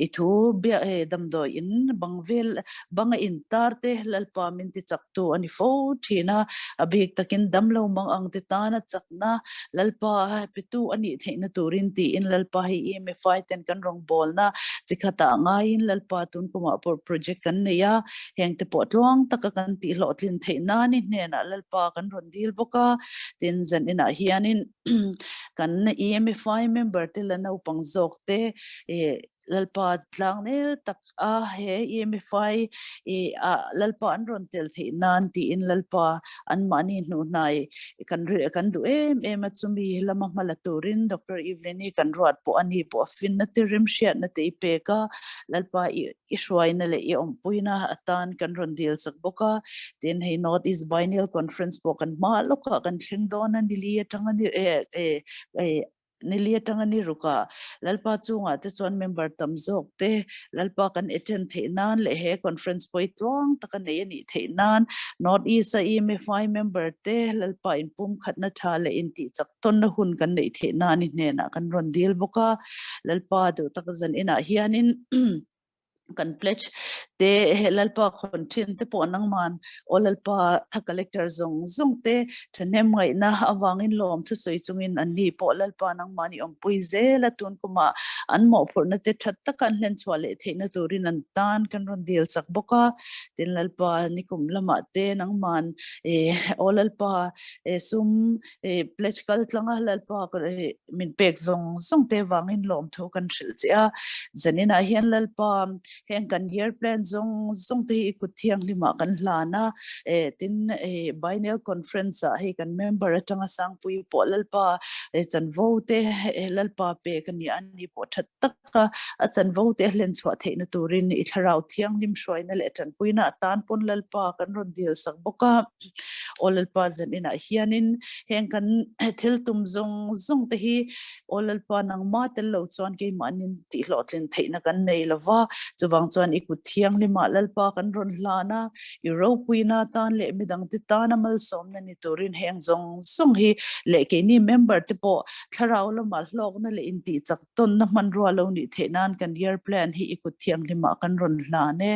i thu biak he damdawi in bang vel banga in tar te Lalpa min ti chak tu a ni fo thin a, a bik takin damlo mang ang te tana chakna Lalpa petu a nih theihna turin tiin Lalpa hi EMFI ten kan rawngbawlna chi khatah ngaiin Lalpa tun kumah pawh project kan nei a, heng te pawh tluang taka kan tih hlawhtlin theih nani hnenah Lalpa kan rawn dil bawk a, tin zan inah hianin kan EMFI member te la naupang zawk te Lalpa tlangnel tak a he EMFI i a Lalpa an rawn tel theih nan tiin Lalpa anmahni hnuhnai kan kan duh em em a chumi lama hma la turin Doctor Evelyn-i kan ruat pawh a ni pawh a finna te remhriatna te i pek a, Lalpa i i hruaina leh i awmpuina atan kan rawn dil sak bawk a, tin hei North East Biennial Conference pawh kan hma lawkah kan thleng dawn a nili atanga ni e e Nili atanga ni rukah Lalpa chungah te chuan member tam zawk te Lalpa kan attend theih nan leh he conference pawi tluang taka nei a nih theih nan North East a EMFI member te Lalpa inpumkhatna tha leh intih chak tawnna hun kan neih theih nan i hnenah kan rawn dil bawk a. Lalpa duh tak zan inah hianin kan pledge te he Lalpa khawn thin te pawh nangman aw Lalpa collector zawng zawng te thahnem ngaihna avangin lawm thusawi chungin an ni pawh Lalpa nangman i awmpui zel a tun kumah an mawhphurhna te that taka an hlen chhuah leh theihna turin an tan kan rawn dil sak bawk a tin Lalpa nikum lamah te nangman eh aw Lalpa eh sum eh pledge kal tlanga Lalpa min pek zawng zawng te vangin lawmthu kan hrilh che a. Zaninah hian Lalpa heng kan year plan zawng zawng te hi i kut thianghlimah kan hlan a, eh tin eh Biennial Conference ah hei kan member atanga Sangpui pawh Lalpa eh chanvo te eh Lalpa pek a ni a, ani pawh that taka a chanvo te a hlen chhuah theihna turin i thlarau thianghlim hruaina leh tanpuina atan pawn Lalpa kan rawn dil sak bawk a. Aw Lalpa zan inah hianin heng kan thil tum zawng zawng te hi Aw Lalpa nangmah tel lo chuan keimahnin tihhlawhtlin theihna kan nei lo va, chuvang chuan i kut thianghlimah Lalpa kan rawn hlan a, i ropuina atan leh midangte tana malsawmna ni turin heng zawng zawng hi leh keini member te pawh thlarau lamah hlawkna leh intihchak tawnna hmanrua lo nih theih nan kan year plan hi i kut thianghlimah kan rawn hlan e.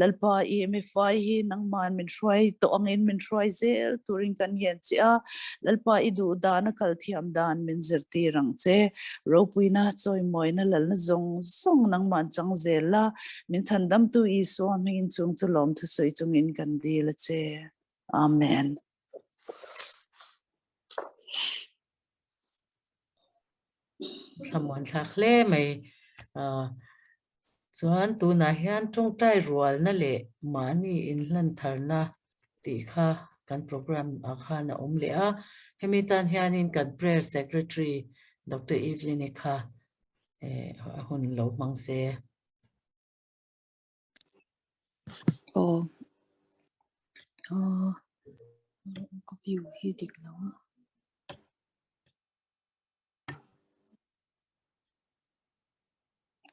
Lalpa EMFI hi nangman min hruai tawh angin min hruai zel turin kan ngen che a, Lalpa i duh dan a kal thiam dan min zirtir ang che. Ropuina, chawimawina, lalna zawng zawng nangman chang zel la, min chhandamtu Isua hmingin chung chu lawm thusawi chungin kan dil a che. Amen. Thlamuan thlak hle mai. Chuan tunah hian tawngtai rualna leh mahni inhlan tharna tih kha kan program ah khan a awm leh a. Hemi tan hianin kan prayer secretary Doctor Evelyn-i kha a hun lo hmang se. Aw. Aw. Ka view hi dik lo a.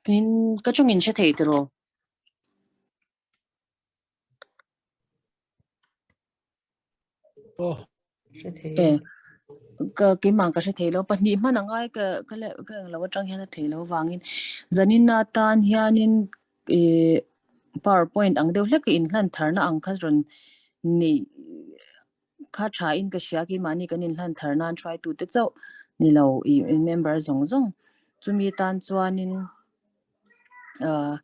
Min ka chungin hre thei tiraw? Aw. Hre thei. Eh, ka keimah ka hre thei lo pahnih hman angai ka ka le ka englo atang hian a thei lo vangin zanin atan hianin eh powerpoint ang deuh hlek a inhlan tharna ang kha rawn neih kha tha in ka hria keimahni kan inhlan thar nan hruaitu te chauh ni lo ih member zawng zawng chumi tan chuanin ah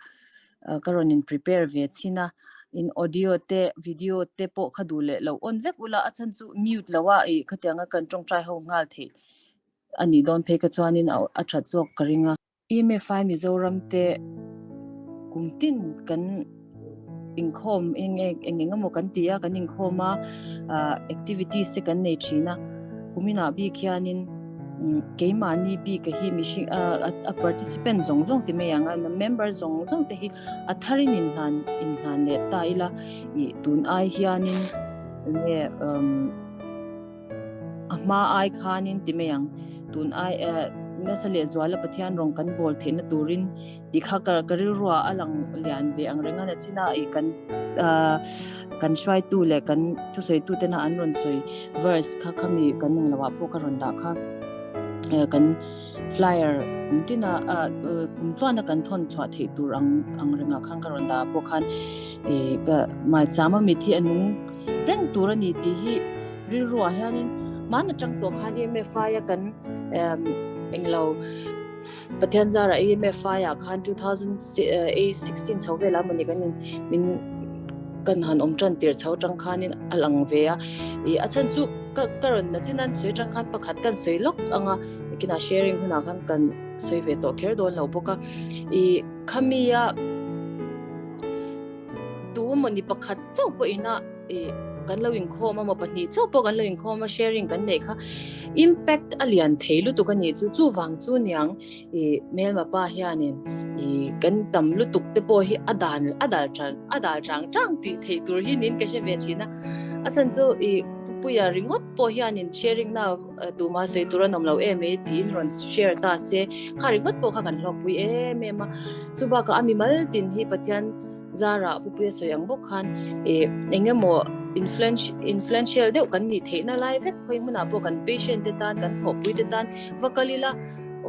ka rawn in prepare ve chhin a in audio te video te pawh kha duh leh lo on vek ula a chhan chu mute lo a ih khatianga kan tawngtai ho nghal theih a nih dawn phei kha chuanin a that zawk ka ring a. EMFI Mizoram te kum tin kan inkhawm eng eng emaw kan ti a kan inkhawm a ah activities te kan nei thin a kuminah bik hianin keimahni bik a hi mihring a participant zawng zawng ti mai ang a member zawng zawng te hi a tharin inhlan inhlan leh ta ila ih tun ai hianin enge A hma ai khanin ti mai ang. Tun ai eh nasa leh zuala Pathian rawng kan bawl theihna turin tih kha ka ka rilruah a lang lian ve ang reng a na chin a ih kan ah kan hruaitu leh kan thusawitu tena an rawn sawi verse kha khami kan eng lohah pawh ka rawn dah kha eh kan flyer kum tina ah kum tluana kan thawn chhuah theih tur ang ang rengah khan ka rawn dah pawh khan ih ka maichama mit hi a nung reng tur a ni tih hi rilruah hianin hmaan atang tawh khan EMFI a kan englo Pathian zara EMFI ah khan 2016 chho vela mawni kan in min kan han awm tan tir chho tang khanin a lang ve a i a chhan chu ka ka rawn na chin an sawi tang khan pakhat kan sawi lawk anga kina sharing hunah khan kan sawi ve tawh kher dawn lo bawk a i khamia tu mawni pakhat chauh pawhin a i kan lo inkhawm a maw pahnih chauh pawh kan lo inkhawm a sharing kan neih kha impact a lian thei lutuk a nih chu chuvang chu niang i hmelma pa hianin i kan tam lutuk te pawh hi a dan a dal tang a dal chang chang tih theih tur hi niin ka hre ve thin a a chhan chu i pupuia ringawt pawh hianin sharing na tuma sawi tur an awm lo em e tiin rawn share ta se kha ringawt pawh kha kan hlawkpui em em a chubakah a mimal tin hi Pathian Zara Pupuia sawi ang bawk khan eh eng emaw influential deuh kan nih theihna lai vek khawi hmunah pawh kan patient te tan kan thawhpui te tan va kal ila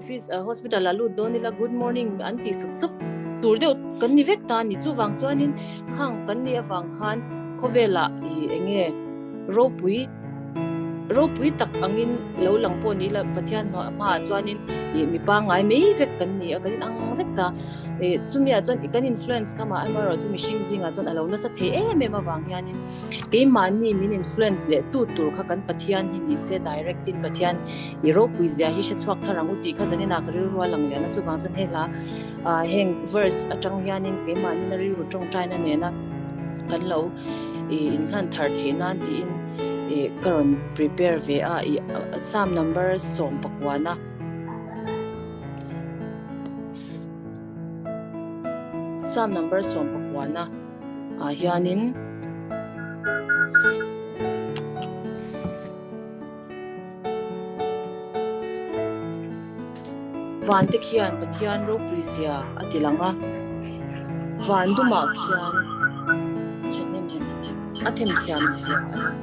office hospital ah lut dawn ila good morning an tih sup sup tur deuh kan ni vek ta a ni chuvang chuanin khang kan nih avang khan khawvelah ih eng nge ropui. ropui tak angin lo lang pawh ni la Pathian hmaah chuanin ih mi pangngai mai vek kan ni a, kan inang vek ta. Ih chumi ah chuan kan influence kha mah amaherawh chu mihring zingah chuan a lo nasa thei em em avang hianin keimahni min influence leh tu tur kha kan Pathian hi ni se direct in Pathian ih ropui zia hi hre chhuak thar ang u tih kha zanin ah ka rilru a lang lian a chuvang chuan he hla ah heng verse atang hianin keimahni na rilru tawngtaina nena kan lo ih inhlan thar theih nan tiin ih ka rawn prepare ve a ih Psalm number 19 Psalm number 19 ah hianin Van te khian Pathian ropui zia a ti lang a, van dumah khian thahnem a themthiam zia a lang.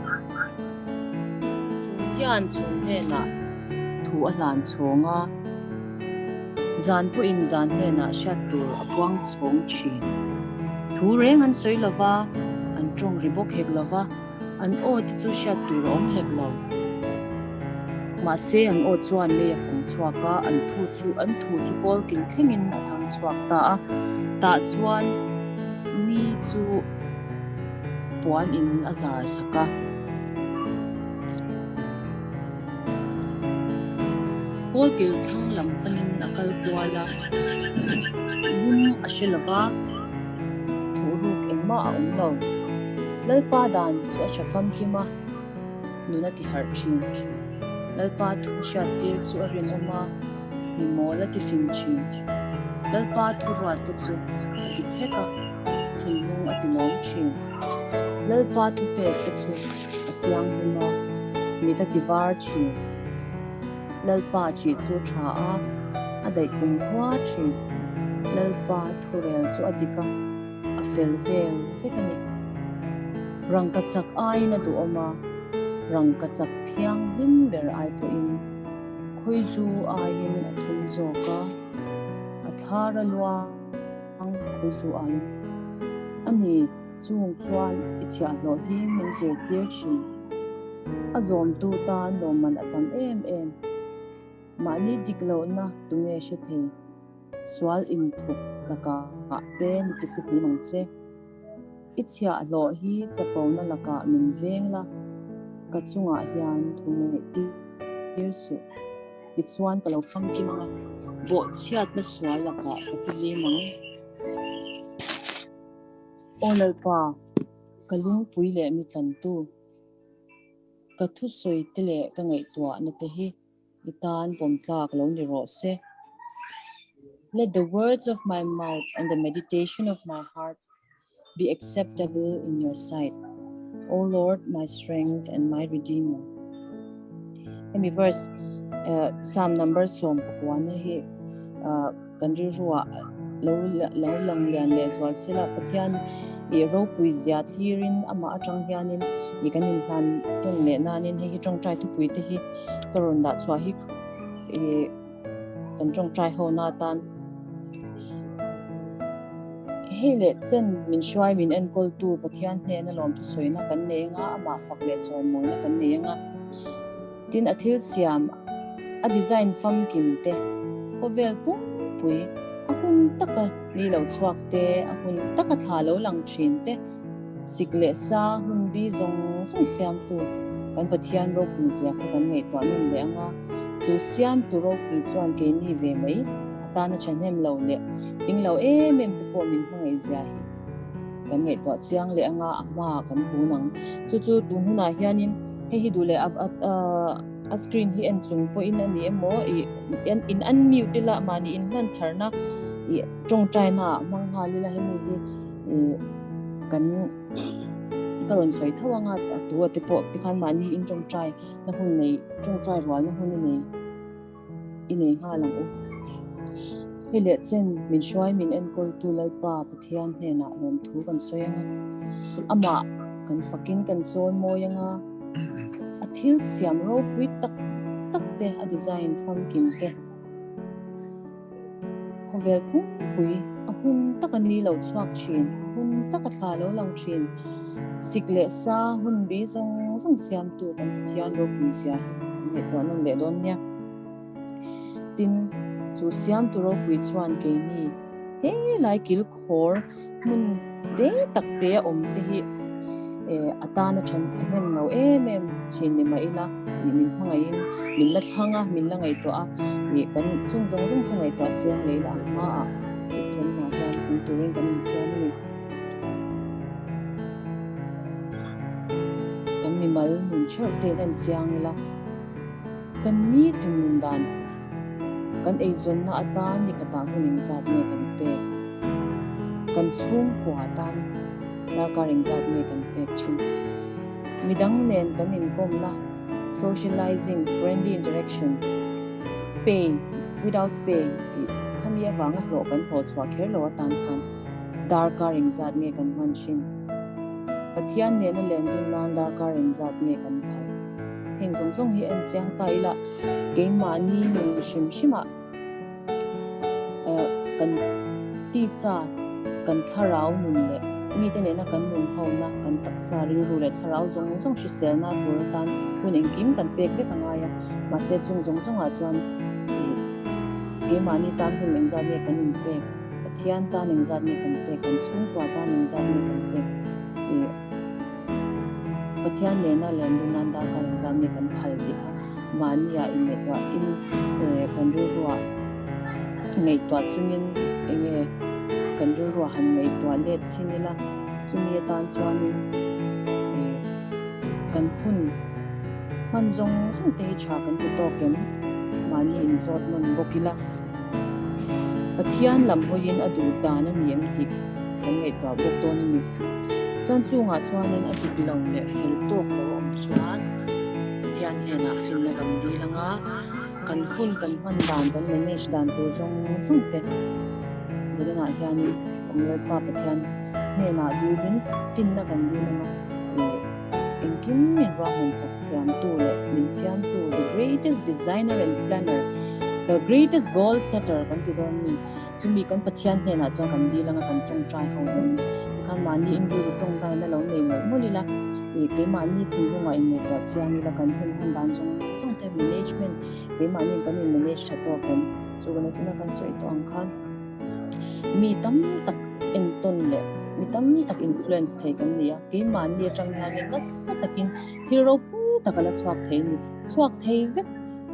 Chhum hian chhum hnenah thu a hlan chhawng a, zan pawhin zan hnenah hriat tur a puang chhawng thin. Thu reng an sawi lo va, an tawng ri bawk hek lo va. An aw te chu hriat tur a awm hek lo. Mahse an aw chuan lei a fawng chhuak a, an thu chu an thu chu kawl kil thlengin a thang chhuak ta a. Tah chuan ni chu puan in a zar sak a. Kawl kil thlang lam panin a kal kual a, lum a hre lo va. Thuhruk engmah a awm lo. Lalpa dan chu a tha famkim a, nun a ti harh thin. Lalpa thu hriattir chu a rinawm a, mi mawl a ti fing thin. Lalpa thu ruat te chu a dik vek a, thinlung a ti lawm thin. Lalpa thu pek te chu a thianghlim a, mit a ti var thin. Lalpa chih chu tha a, a daih kum hua thin. Lalpa thurel chu a dik a, a fel vel vek a ni. Rangka chak aiin a duhawm a, rangka chak thianghlim ber ai pawhin khawizu aiin a thum zawk a, a thlar a luang khawizu aiin a ni. Chung chuan i chhiahhlawh hi min zirtir thin. A zawmtu tan lawmman a tam em em. Mahni dik lohna tunge hre thei? Sual inthup lakah te mi tifihlim ang che. I chhiahhlawh hi chapona lakah min veng la, ka chungah hian thu neih tir suh. Tichuan ka lo famkim ang a, bawhchhiatna sual lakah ka fihlim ang. Aw Lalpa, ka lungpui leh mi tlantu, ka thusawi te leh ka ngaihtuahna te hi i tan pawm tlak lo ni rawh se. Let the words of my mouth and the meditation of my heart be acceptable in your sight, O Lord, my strength and my redeemer. Hemi verse Psalm number 19 hi Kan rilruah lo lo lang lian leh zual sela Pathian i ropui zia thlirin amah atang hianin i kan inhlan tawn leh nanin hei hi tawngtai thupui te hi ka rawn dah chhuah hi i kan tawngtai ho na atan hei leh chen min hruai min enkawltu Pathian hnena lawmthu sawina kan nei anga amah fak leh chawimawina kan nei anga. Tin, a thil siam, a design famkim te, khawvel pumpui, a hun taka ni lo chhuak te, a hun taka thla lo lang thin te, sik leh sa hun bi zawng zawng siamtu kan Pathian ropui zia kha kan ngaihtuah nun leh anga, chu siamtu ropui chuan keini ve mai atana thahnem lo leh tling lo em em te pawh min hmangaih zia hi kan ngaihtuah chiang leh anga a hmaah kan kun ang. Chu chu tun hunah hianin hei hi duh leh a screen hi en chung pawhin a ni emaw ih in unmute ila mahni inhlan tharna ih tawngtaina ah hmang nghal ila hemi hi ih kan ka rawn sawi tho anga a tu a te pawh tikhan mahni in tawngtai na hun nei tawngtai rualna hun a nei. I nei nghal ang u. Hei leh chen min hruai min enkawltu Lalpa Pathian hnenah lawmthu kan sawi ang a. Amah kan fakin kan chawi mawi ang a. A thil siam ropui tak tak te, a design famkim te, khawvel pumpui a hun taka ni lo chhuak thin, a hun taka thla lo lang thin. Sik leh sa hun bi zawng zawng siamtu kan Pathian ropui zia hi kan ngaihtuah nawn leh dawn nia. Tin, chu siamtu ropui chuan keini he lai kil khawr hmun te tak te a awm te hi a tana then a hnem lo em em thin ni mah ila ih min hmangaihin min la thlang a, min la ngaihtuah a, ih kan chung zawng zawng chu ngaihtuah chiang leh ila a hmaah ih zaninah hian awm turin kan insiam a ni. Kan mimal nun theuh te in en chiang ila kan nitin nun dan Kan eizawnna atan ni khatah hun engzat nge kan pek? Kan chhungkua atan darkar engzat nge kan pek thin? Midang nen kan inkawmna, socializing, friendly interaction, pay, without pay, tih khami avanga hlawh kan hlawh chhuah kher lo atan khan darkar engzat nge kan hman thin? Pathian nena lendun nan darkar engzat nge kan phal? Heng zawng zawng hi en chiang ta ila keimahni nun hrim hrimah kan tisa kan thlarau nun leh mite nena kan nun hona kan taksa rilru leh thlarau zawng zawng hriselna tur atan hun engkim kan pek vek a ngai a mahse chung zawng zawngah chuan keimahni tan hun engzat nge kan inpek Pathian tan engzat nge kan pek kan chhungkua tan engzat nge kan pek Pathian nena lenlun nan darkar engzat nge kan phal tih kha mahnia inngaihtuahin kan rilrua ngaihtuah chungin enge kan rilrua han ngaihtuah let chin ila chumi atan chuanin kan hun hman zawng zawng te hi tha kan ti tawk em mahni inzawt nawn bawk ila. Pathian lam hawiin a duh dan a ni em tih kan ngaihtuah bawk dawn a ni. Chuan chungah chuanin a dik lo leh fel tawk lo a awm chuan Pathian hnenah finna kan dil ang a, kan hun kan hman dan kan manage dan tur zawng zawng te zalenah hianin kan Lalpa Pathian hnenah dilin finna kan dil ang a. Engkim min ruahman sak thiamtu leh min siamtu, the greatest designer and planner, the greatest goal setter kan ti dawn mi, chumi kan Pathian hnenah chuan kan dil anga kan tawngtai ho dawn mi. Tikhan mahni inrilru tawngtaina lo nei mawlh mawlh ila, ih keimahni thinlungah inngaihtuah chiang ila kan hun hman dan zawng zawng te management keimahni kan in manage tha tawk em? Chu kan china kan sawi tawh ang khan. Mi tam tak entawn leh mi tam tak influence thei kan ni a, keimahni atang hianin nasa takin thil ropui tak a la chhuak thei a ni. Chhuak thei vek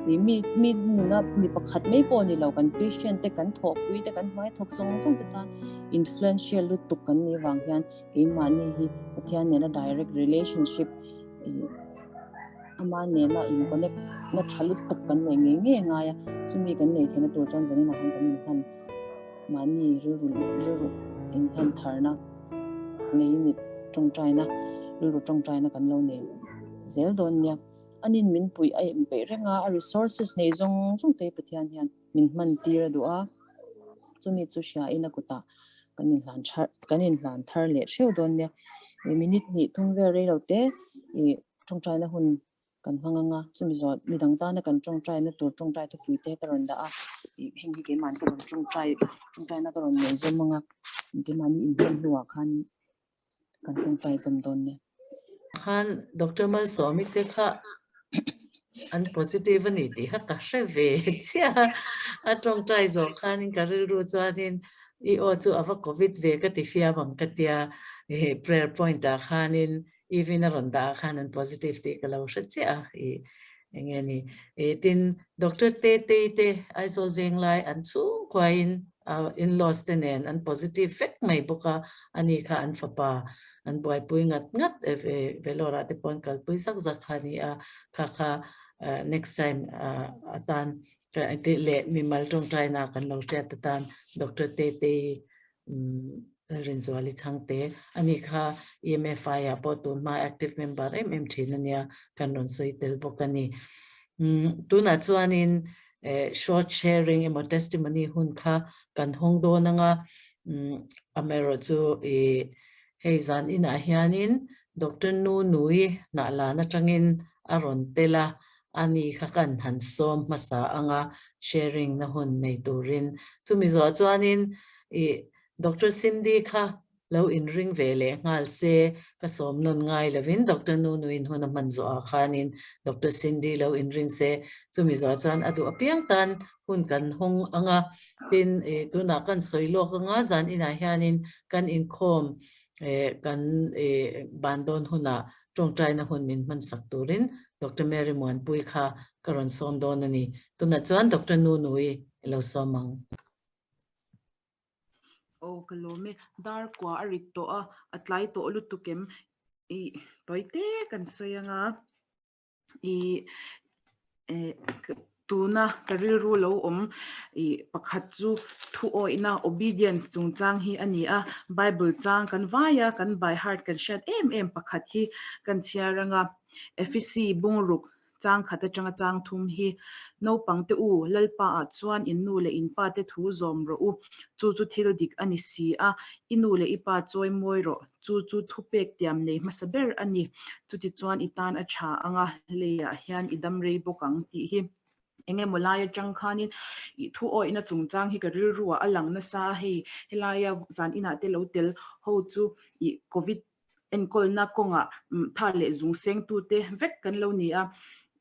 mi mi nuna mi pakhat mai pawh ni lo kan patient te kan thawhpui te kan hmai thawk zawng zawng te tan influential lutuk kan nih vang hian keimahni hi Pathian nena direct relationship Ama nena in connect na tha lutuk kan nei ngei ngei ngai a, chumi kan nei theihna tur chuan zaninah hian kan inhlan mahni rilru rilru inhlan tharna neiin i tawngtaina rilru tawngtaina kan lo nei zel dawn nia. Anin min puih a inpeih reng a, a resources nei zawng zawng te hi Pathian hian min hman tir a duh a, chumi chu hriain a kutah kan inhlan thar kan inhlan thar leh hreuh dawn nia. Minute hnih thum vel rei lo te ih tawngtaina hun kan hmang ang a, chumi zawh midang tana kan tawngtaina tur tawngtai thupui te ka rawn dah a, ih heng hi keimahni ka rawn tawngtai tawngtaina ka rawn nei zawm ang a, keimahni inhman hnuah khan kan tawngtai zawm dawn nia. Khan Doctor Malsawmi te kha an positive a ni tih kha ka hre ve chiah a, a tawngtai zawh khanin ka rilru chuanin i aw chu a va covid ve ka ti fiam ang ka tia, prayer point ah khanin Even a rawn dah ah khan an positive tih ka lo hre chiah a, ih eng nge ni. Ih tin Doctor Tetei te Aizawl Venglai an chhungkuain in-laws te nen an positive vek mai bawk a, ani kha an fapa an buaipui ngat ngat Vellore ah te pawh an kalpui zak zak kha a ni a, kha kha next time atan leh mimal tawngtaina kan lo hriat atan Doctor Tetei Rinzuali Chhangte a ni kha EMFI ah pawh tun hma active member em em thin a nia kan rawn sawi tel bawk a ni. Tunah chuanin short sharing emaw testimony hun kha kan hawng dawn anga amaherawh chu ih hei zan inah hianin Doctor Nu Nui hnahlan atangin a rawn tel a, ani kha kan han sawm hmasa anga sharing na hun nei turin chumi zawh chuanin ih Doctor Cindy kha lo inring ve leh nghal se, ka sawm nawn ngai lovin Doctor Nunuin hun a hman zawhah khanin Doctor Cindy lo inring se, chumi zawh chuan a duh apiang tan hun kan hawng ang a, tin tunah kan sawi lawk ang a, zan inah hianin kan inkhawm kan ban dawn hunah tawngtaina hun min hmansak turin Doctor Mary Muanpui kha ka rawn sawm dawn a ni. Tunah chuan Doctor Nunui i lo sawm ang. Aw ka lawm e, dar kua a rit tawh a, a tlai tawh lutuk em? Ih tawi te kan sawi anga ih eh tuna ka rilru lo awm ih pakhat chu thu awihna obedience chungchang hi a ni a, Bible chang kan vai a, kan by heart kan hriat em em pakhat hi kan chhiar anga Efesi bungruk Chang khat atanga chang thum hi, Naupangte u, Lalpa ah chuan in nu leh in pa te thu zawm rawh u, chu chu thil dik a ni si a, i nu leh i pa chawi mawi rawh, chu chu thupek tiam nei hmasa ber a ni, chutichuan i tan a tha anga leiah hian i dam rei bawk ang tih hi. Eng emaw lai atang khanin i thu awihna chungchang hi ka rilruah a lang nasa a, hei helaia zan inah te lo tel ho chu i covid enkawlna kawngah tha leh zung sengtute vek kan lo ni a,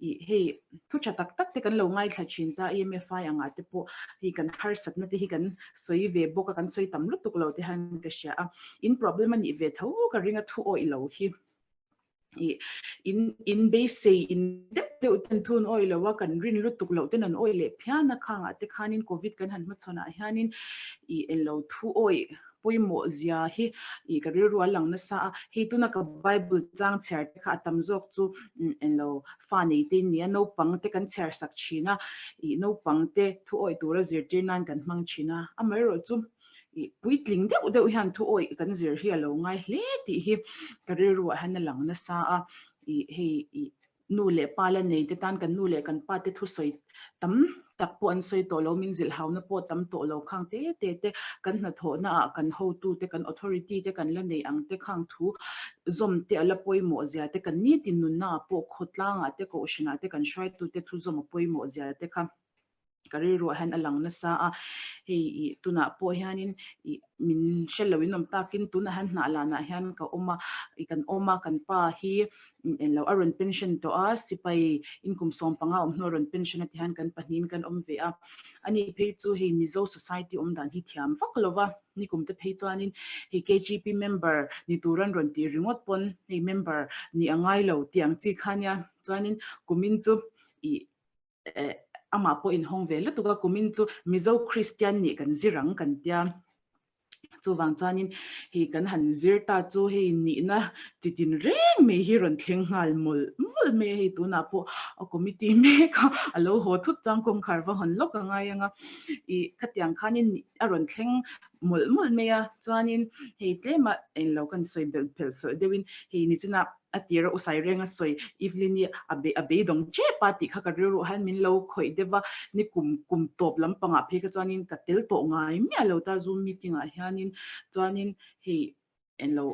ih hei thu tha tak tak te kan lo ngaithla thin ta EMFI angah te pawh hei kan harsatna te hi kan sawi ve bawk a, kan sawi tam lutuk lo te hian ka hria a, in problem a nih ve tho ka ring a thu awih lo hi ih in in beisei in deuh deuh ten thu an awih lo a, kan rin lutuk loh ten an awih leh phian a, khangah te khanin covid kan han hmachhawn ah hianin ih englo thu awih pawimawh zia hi ih ka rilru a lang nasa a, hei tuna ka Bible chang chhiar te kha a tam zawk chu englo fa nei te nia naupang te kan chhiar sak thin a, ih naupang te thu awih tura zirtir nan kan hmang thin a, amaherawh chu ih puitling deuh deuh hian thu awih kan zir hi a lo ngai hle tih hi ka rilru ah hian a lang nasa a, ih hei ih Nu leh pa la nei te tan kan nu leh kan pa te thusawi tam tak pawh an sawi tawh lo, min zilhhauna pawh tam tawh lo khang te te te kan hnathawhna ah kan hotu te kan authority te kan la nei ang te khang thu zawm te a la pawimawh zia te kan nitin nunna ah pawh khawtlang ah te kohhran ah te kan hruaitu te thu zawm a pawimawh zia te kha ka rilruah hian a lang nasa a, hei ih tunah pawh hianin ih min hre lo in awm takin tunah hian hnah lanah hian ka awm a, ih kan awm a kan pa hi englo a rawn pension tawh a, sipai inkum 15 awm hnu a rawn pension a ti hian kan pahnihin kan awm ve a, ani phei chu hei Mizo society awm dan hi thiam vak lo va, nikum te phei chuanin hei KGP member ni tur an rawn tih ringawt pawn hei member nih a ngai lo tih ang chi kha nia, chuanin kumin chu ih eh amah pawh inhawng ve lutuk a, kumin chu Mizo Kristian nih kan zir ang kan tia. Chuvang chuanin hei kan han zir ta chu hei nihna chi tin reng mai hi rawn thleng nghal mawlh mawlh mai a, hei tunah pawh a committee mek a, a lo haw thut chuan kawngkhar va hawn lawk a ngai ang a, ih khatiang khanin a rawn thleng mawlh mawlh mai a, chuanin hei tlema englo kan sawi belh phelh sawlh deuhin hei nichinah A tir a usai reng a sawi Evelyn i a bei a beidawng tep a tih kha ka rilruah hian min lo khawih deuh a, ni kum kum tawp lampangah phei kha chuanin ka tel tawh ngai miah lo ta zoom meeting ah hianin chuanin hei englo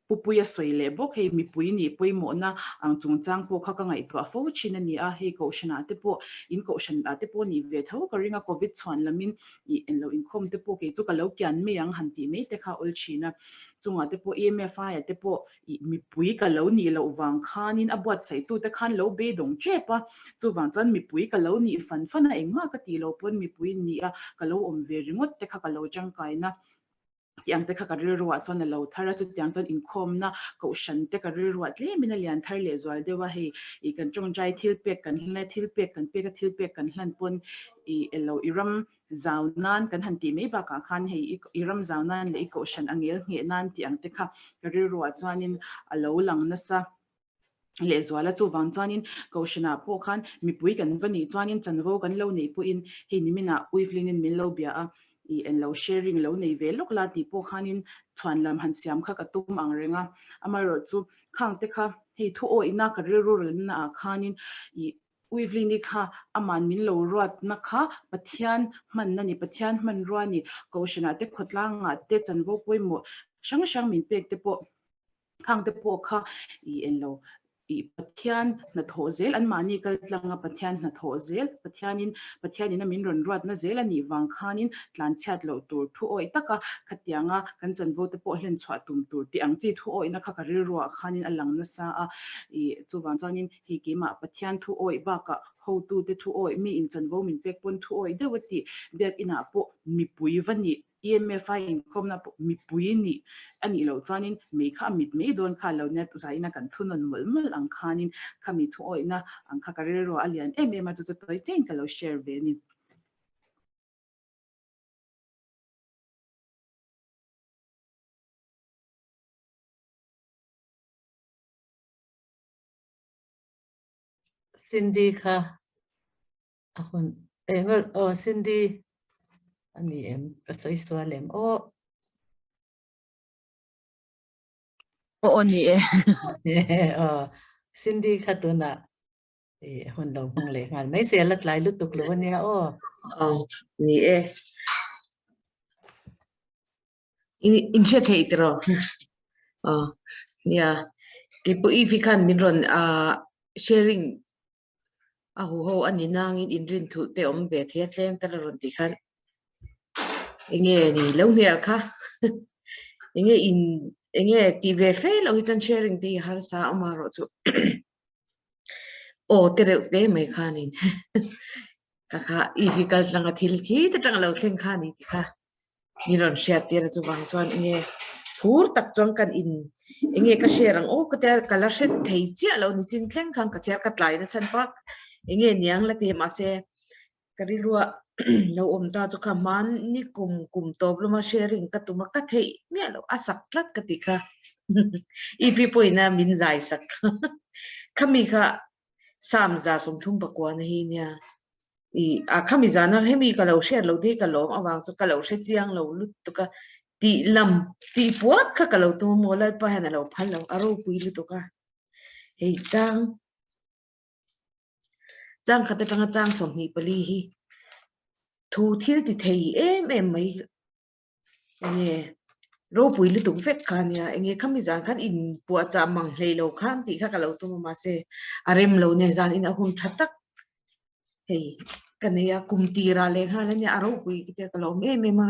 Pupuia sawi leh bawk hei mipui nih pawimawhna ang chungchang pawh kha ka ngaihtuah fo thin a ni a, hei kohhran ah te pawh in kohhran ah te pawh nih ve tho ka ring a covid chhuan lamin ih englo inkhawm te pawh kei chu ka lo kian mai ang han tih mai te kha a awl thin a, chungah te pawh EMFI ah te pawh Ih mipui ka lo nih loh vang khanin a buatsaih-tute khan lo beidawng tep a, chuvang chuan mipui ka lo nih fan fan a, engmah ka tih loh pawn mipui nih a ka lo awm ve ringawt te kha ka lo tangkaina tih ang te kha ka rilruah chuan a lo thar a, chutiang chuan inkhawmna kohhran te ka rilruah tlemin a lian thar leh zual deuh a, hei ih kan tawngtai thil pek kan hlan a, thil pek kan pek a, thil pek kan hlan pawn ih elo i ram zau nan kan han tih mai bakah khan hei i ram zau nan leh i kohhran a ngel ngheh nan tih ang te kha ka rilruah chuanin a lo lang nasa lehzual a. Chuvang chuanin kohhranah pawh khan mipui kan va nih chuanin chanvo kan lo neih pawhin hei niminah Uivlinin min lo bia a, i enlo sharing lo nei ve lawk la tih pawh khanin chhuan lam han siam kha ka tum ang reng a. Amaherawhchu khang te kha hei thu awihna ka rilru rilna ah khanin i Uivlini kha aman min lo ruatna kha Pathian hmanna ni, Pathian hmanrua ni, Kohhranah te khawtlangah te chanvo pawimawh hrang hrang min pek te pawh khang te pawh kha i en lo. I Pathian hnathawh zel, anmahni kal tlanga Pathian hnathawh zel, Pathianin Pathianin a min rawn ruatna zel a nih vang khanin tlanchhiat loh tur thu awih taka khatianga kan chanvo te pawh hlen chhuah tum tur tih ang chi thu awihna kha ka rilruah khanin a lang nasa a. I chuvang chuanin hei keimah Pathian thu awih bakah hotute thu awih, mi in chanvo min pek pawn thu awih deuh a tih biakinah pawh mipui va nih EMF a inkhawmna pawh mipui nih a nih loh chuanin mei kha a mit mai dawn kha lo nia zaina kan thunawn mawlh mawlh ang khanin khami thuawihna ang kha ka rilruah a lian em em a, chu chu tawi tlein ka lo share ve a ni. Cindy kha A hun eng aw Cindy a ni em ka sawi sual em aw. Aw aw ni e. Aw Cindy kha tunah i hun lo hmang leh nghal mai se la tlai lutuk lo ania aw. Aw ni e. In in hre thei tiraw? Aw nia keipawh Eve khan min rawn ah sharing A huho a ni nangin inrin thuh te awm ve thei a tlem tal a rawn tih khan enge ni lo hnial kha enge in enge tih ve fe loh hi chuan sharing te hi harsa a awm erawh chu aw te reuh te mai khanin ka kha i hi kal tlanga thil khi te tang a lo thleng kha a ni tih kha. Ni rawn hriat tir a chuvang chuan enge phur tak chuan kan in enge ka share ang aw ka tia ka la hre thei chiah lo ni chin thleng khan ka chhiar ka tlai na chhan pak enge niang la ti mahse ka rilrua lo awm ta chu kha hmani kum kum tawp lama sharing ka tum a ka theih miah loh a sak tlat ka tih kha i pi pawhin a min zai sak khami kha Sam 130 pakua na hi nia. I a khami zana hemi ka lo hriat lo te hi ka lawm avang chu ka lo hre chiang lo lutuk a tih lam tih puat kha ka lo tum a maw Lalpa hian a lo phal lo a ropui lutuk a. Hei chang chang khat atanga chang 24 hi thu thil ti thei em em mai Enge ropui lutuk vek kha nia, enge khami zan khan in puahchah mang hlei lo khan tih kha ka lo tum a mahse a rem lo nia zan in a hun tha tak hei ka nei a kum tirah leh nghal ania a ropui ka tia ka lo awm em em a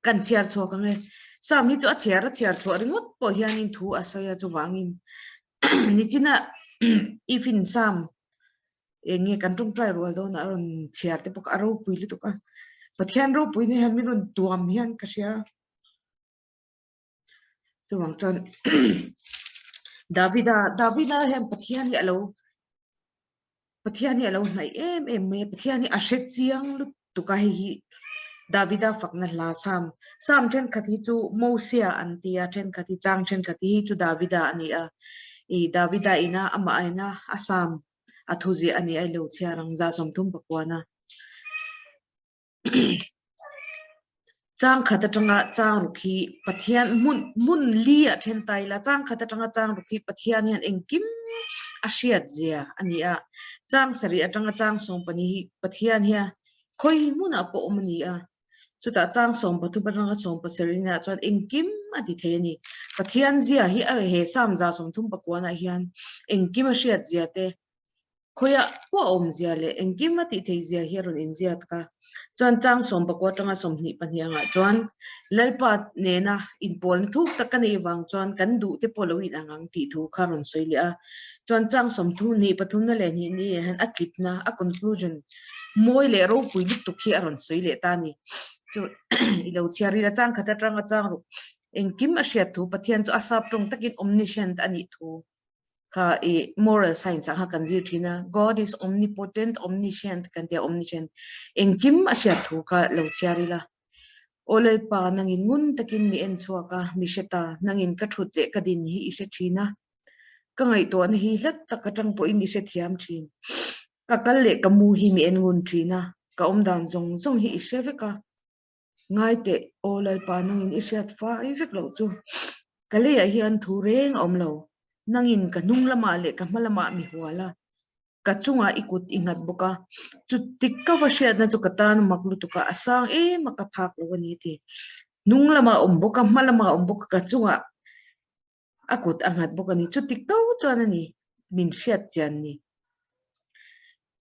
kan chhiar chhuak ang e Sam hi chu a chhiar a chhiar chhuah ringawt pawh hianin thu a sawi a chuvangin nichina if in Sam eng nge kan tawngtai rual dawn a rawn chhiar te pawh kha a ropui lutuk a Pathian ropui na hian min rawn tuam hian ka hria chuvang chuan Davida Davida hian Pathian hi alo Pathian hi alo hnaih em em mai a Pathian hi a hre chiang lutuk a hei hi Davida fakna hla Sam Sam thenkhat hi chu Mosia an ti a thenkhat hi chang thenkhat hi chu Davida a ni a ih Davida ina amah ina a Sam a thu ziah a ni a i lo chhiar ang 33 pakuana chang khat atanga chang ruk hi Pathian hmun hmun li ah then ta ila chang khat atanga chang ruk hi Pathian hian engkim a hriat zia a ni a chang sarih atanga chang 12 hi Pathian hian khawi hmunah pawh awm a ni a Chutah chang 13 atanga 17 inah chuan engkim a ti thei a ni. Pathian zia hi a he Psalm 130 pakuanah hian engkim a hriat zia te, khawiah pawh a awm zia leh engkim a tih theih zia hi a rawn inziat ka. Chuan chang 19 atanga 22 angah chuan Lalpa nena inpawlna thuk tak ka neih avang chuan kan duh te pawh lo inang ang tih thu kha a rawn sawi leh a. Chuan chang 33 na leh hnih ni ah hian a tlipna, a conclusion, Mawi leh ropui lutuk hi a rawn sawi leh ta a ni. Chu i lo chhiar ril a chang khat atang a chang ruk. Engkim a hriat thu Pathian chu a sap tawng takin omniscient a nih thu kha i moral science ah kha kan zir thin a. God is omnipotent, omniscient kan tia omniscient. Engkim a hriat thu kha lo chhiar ila. Aw Lalpa, nangin ngun takin mi en chhuak a, mi hre ta, nangin ka thut leh ka din hi i hre thin a. Ka ngaihtuahna hi hlat tak atang pawhin i hrethiam thin. Ka kal leh ka mu hi mi en ngun thin a, ka awm dan zawng zawng hi i hre vek a. Ngai teh, aw Lalpa nangin i hriat fai vek loh chu. Ka leiah hian thu reng a awm lo, nangin ka hnung lamah leh ka hma lamah mi hual a, ka chungah i kut i nghat bawk a. Chutik ka va hriatna chu ka tan mak lutuk a, a sang em a ka phak lo a ni ti. Hnung lamah a awm bawk a, hma lamah a awm bawk a, ka chungah. A kut a nghat bawk a ni. Chuti ko chuan a ni min hriat chian ni.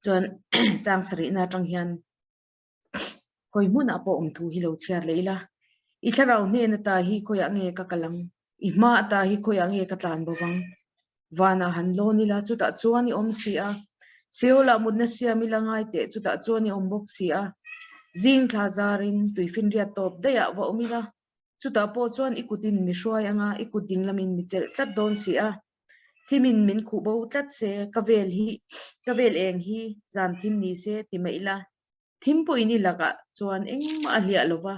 Chuan chang sarihna atang hian Hawi hmunah pawh awm thu hi lo chhiar leh ila, I thlarau hnen ata hi khawiah nge ka kal ang? I hma ata hi khawiah nge ka tlan bo vang? Vanah han lawn ila, chutah chuan i awm si a. Seolah mutna siam ila ngai teh, chutah chuan i awm bawk si a. Zing thla zarin tuifinriat tawp daihah va awm ila, chutah pawh chuan i kutin mi hruai anga, i kut dinglamin mi chelh tlat dawn si a. Thimin min khuh bo tlat se, ka vel hi, ka vel eng hi zan thim ni se ti mai ila, thim pawhin i lakah chuan engmah a hliah lo va,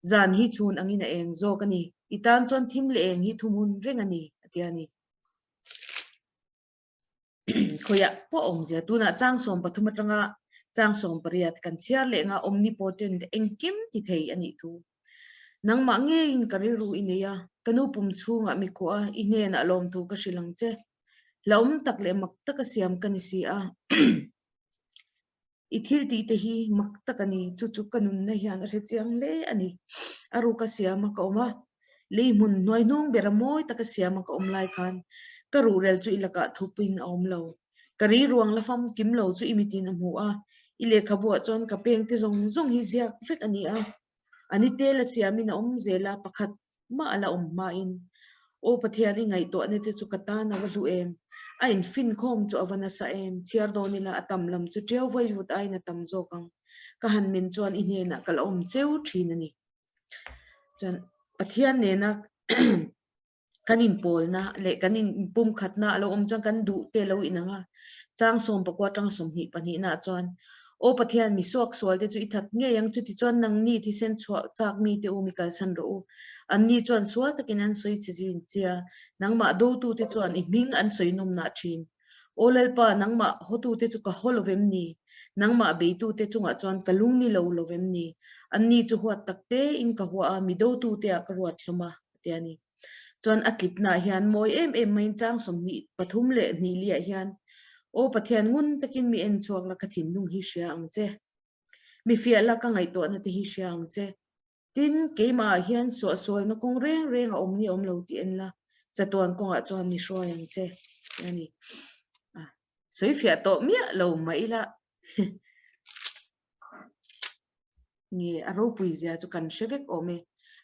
zan hi chhun angin a eng zawk a ni, i tan chuan thim leh eng hi thuhmun reng a ni, a ti a ni. Khawiah pawh awmzia tunah chang 13 atanga chang 18 kan chhiar leh nga omnipotent engkim ti thei a nih thu. Nangmah ngeiin ka rilru i nei a, ka nu pum chhungah mi khuh a, i hnenah lawmthu ka hrilh ang che. Hlauhawm tak leh mak taka siam ka ni si a. I thil tih te hi mak tak a ni, chu chu ka nunna hian a hre chiang hle a ni. A ruka siama ka awm a, lei hmun hnuai hnung bera mawi taka siama ka awm lai khan ka ruhrel chu i lakah thupin a awm lo. Ka ri ruang la fam kim lo chu i mitin a hmu a, i lehkhabuah chuan ka peng te zawng zawng hi ziak vek a ni a. A ni tel a siamin a awm zel a, pakhat mah a la awm hmain, Aw Pathian, i ngaihtuahna te chu ka tan a va hlu em? A infinkhawm chu a va nasa em? Chhiar dawn ila a tam lam chu ṭiau vawi vut aiin a tam zawk ang. Ka han min chuan i hnenah ka la awm cheu ṭhin a ni. Chuan Pathian nena kan inpawlna leh kan inpumkhatna a lo awm chuan kan duh te a lo inang a, chang 19 atanga 22 ah chuan, Aw Pathian, mi suaksual te chu i that ngei ang, chutichuan nangni thisen chhuah chak mite u mi kalsan rawh u. Anni chuan sual takin an sawi che zin chia, nangmah dotute chuan i hming an sawi nawmnah thin. Aw Lalpa, nangmah hawtute chu ka haw lovem ni? Nangmah beitute chungah chuan ka lung ni lo lovem ni? Anni chu huat tak tein ka hua a, mi dotute ah ka ruat hlawm a. a ti a ni. Chuan a tlipnaah hian mawi em em maiin chang 23 leh hnih liah hian, Aw Pathian ngun takin mi en chhuak la ka thinlung hi hria ang che. Mi fiah la ka ngaihtuahna te hi hria ang che. Tin, keimahah hian suahsualna kawng reng reng a awm nge awm lo tih en la, chatuan kawngah chuan mi hruai ang che, ti a ni. A sawi fiah tawh miah lo mah ila. Nge a ropui zia chu kan hre vek awm e.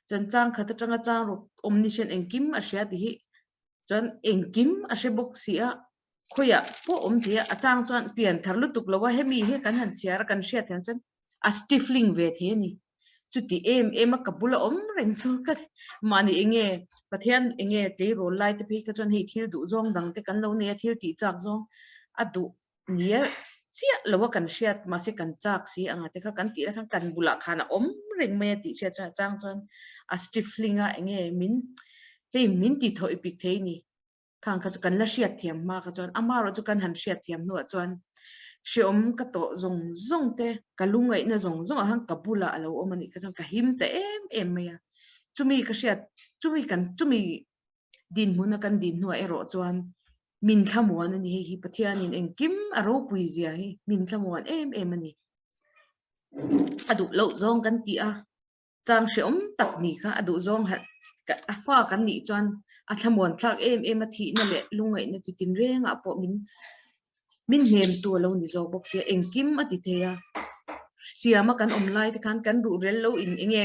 Chuan chang khat atanga chang rawk awm ni hian engkim a hria tih hi chuan engkim a hre bawk si a, khawiah pawh awm thei a, a chang chuan pian thar lutuk lo a, hemi hi kan han chhiar a kan hriat hian chuan a stifling ve thei a ni. Chuti em em a ka bula awm reng chu ka mahni enge Pathian enge tleirawl lai te phei kha chuan hei thil duh zawng dang te kan lo nei a, thil tih chak zawng a duh nia chiah lo a kan hriat mahse kan chak si anga te kha kan tih na khan kan bulah khan a awm reng mai a tih hriat chuan chang chuan a stifling a enge min hei min ti thaw ipik thei ni khang kha chu kan la hriat thiam hma kha chuan ama erawh chu kan han hriat thiam hnuah chuan hreawm ka tawh zawng zawng te ka lungaihna zawng zawng ah khan ka bulah a lo awm a nih kha chuan ka him ta em em mai a chumi ka hriat chumi kan chumi dinhmuna kan din hnuah erawh chuan min thlamuan a ni. Hei hi Pathianin engkim a ropui zia hi min thlamuan em em a ni. A duh loh zawng kan tih a, chang hrehawm tak ni kha a duh zawng a fa kan nih chuan a thlamuan thlak em em a, thihna leh lungngaihna chi tin rengah pawh min min hnemtu a lo ni zawk bawk sia, engkim a ti thei a. Siama kan awm lai te khan kan ruhrel lo in enge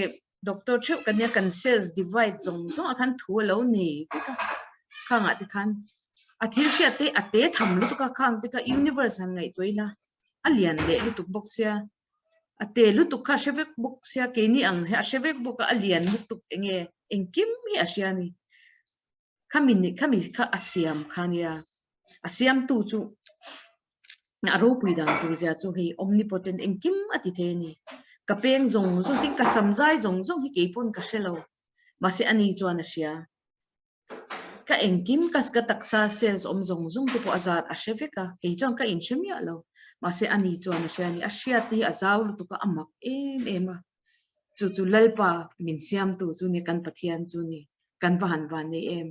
Doctor theuh kan nia kan cells divide zawng zawng ah khan thu a lo nei vek a, khang ah te khan a thil hriat te a te tham lutuk a, khang te kha universe han ngaihtuah ila a lian leh lutuk bawk sia, a te lutuk kha a hre vek bawk sia keini ang hi a hre vek bawk a, a lian lutuk enge engkim hi a hria a ni. Khami ni khami kha a siam kha nia, a siamtu chu a ropui dan tur zia chu hei omnipotent engkim a ti thei a ni. Ka peng zawng zawng tin ka sam zai zawng zawng hi keipawn ka hre lo, mahse ani chuan a hria. Ka engkim ka ka taksa cells awm zawng zawng te pawh a zat a hre vek a, kei chuan ka inhre miah lo, mahse ani chuan a hria a ni. A hriatna hi a zau lutuk a, a mak em em a, chu chu Lalpa min siamtu chu ni, kan Pathian chu ni. Kan va han van nei em.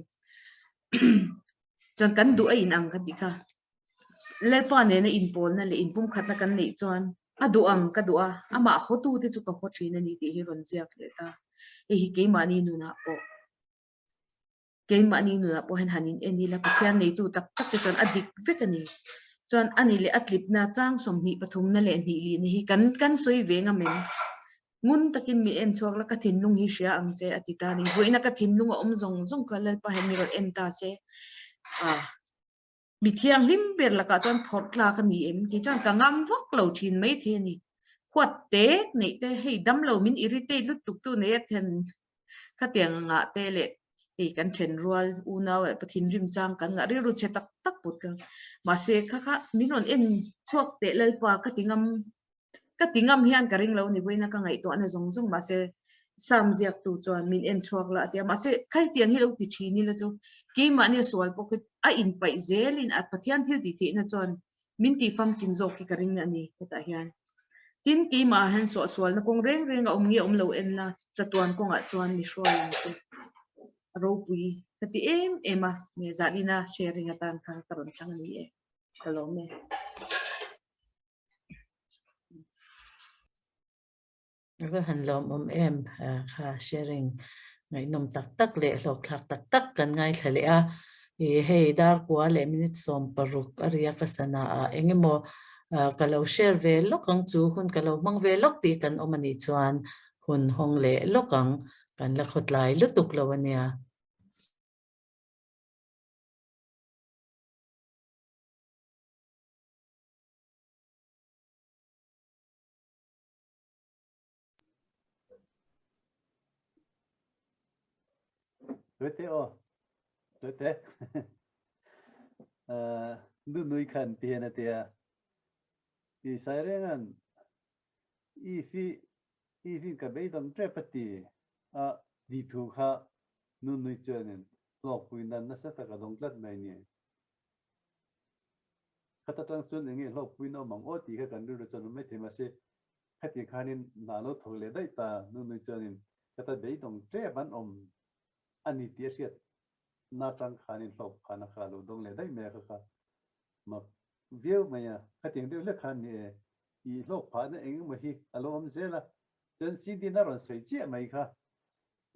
Chuan kan duh a in ang ka ti kha. Lalpa nena inpawlna leh inpumkhatna kan neih chuan a duh ang ka duh a, amah hawtu te chu ka haw thin a ni tih hi rawn ziak leh ta. Hei hi keimahni nunah pawh. Keimahni nunah pawh hian han in en ila Pathian neitu tak tak te chuan a dik vek a ni. Chuan a ni leh a tlipna chang 20 pathumna leh hnih lihna hi kan kan sawi ve ngam em? Ngun takin mi en chhuak la ka thinlung hi hria ang che a ti ta a ni. Vawiina ka thinlung a awm zawng zawng kha Lalpa hian mi rawn en ta se. Ah. Mi thianghlim ber lakah chuan phawrh tlak a ni em? Kei chuan ka ngam vak lo thin mai thei a ni. Huat tek neih te, hei damlo min irritate lutuk tu nei a then khatiang ngah te leh hei kan then rual unau leh Pathin rim chang kan ngah rilru chhe tak tak put ka mahse kha kha min rawn en chhuak teh Lalpa ka ti ngam Ka ti ngam hian ka ring lo ni vawiina ka ngaihtuahna zawng zawng mahse Sam ziaktu chuan min en chhuak la a ti a, mahse khaitiang hi lo ti thin ila chu keimahni a sual pawh khi a inpaih zelin a Pathian thil tih theihna chuan min tih famkim zawk hi ka ring a ni hetah hian. Tin, keimahah hian suahsualna kawng reng reng a awm nge awm lo enna chatuan kawngah chuan mi hruai ang che a ropui ka ti em em a, nge zanina sharing atan kha ka rawn thlang a ni e, ka lawm e. Va han lawmawm em kha sharing ngaihnawm tak tak leh hlawkthlak tak tak kan ngaithla leh a. I hei darkua leh minute 16 a ria ka sana a engemaw ka lo share ve lawk ang chu hun ka lo hmang ve lawk tih kan awm anih chuan hun hawng leh lawk ang kan la khawtlai lutuk lo ania. Tuite aw. Tuite. Nu nui khan ti hian a tia. I sai rengan i fi i fi ka beidawng tep a ti a di thu kha nu nui chuanin hlawkpui nan nasa tak a dawng tlat mai ni. Khata tang chuan eng nge hlawkpui na awm ang aw tih kha kan rilru chuan awm maithei mahse khatiang khanin hna lo thawk leh daih ta nu nui chuanin khata beidawng tep an awm a ni tih a hriat na tang khanin hlawk phahna kha a lo dawng leh daih mai a kha kha mak viau mai a khatiang deuh hlek khan ni e i hlawk phahna eng emaw hi a lo awm zel a chuan Cindy na rawn sawi chiah mai kha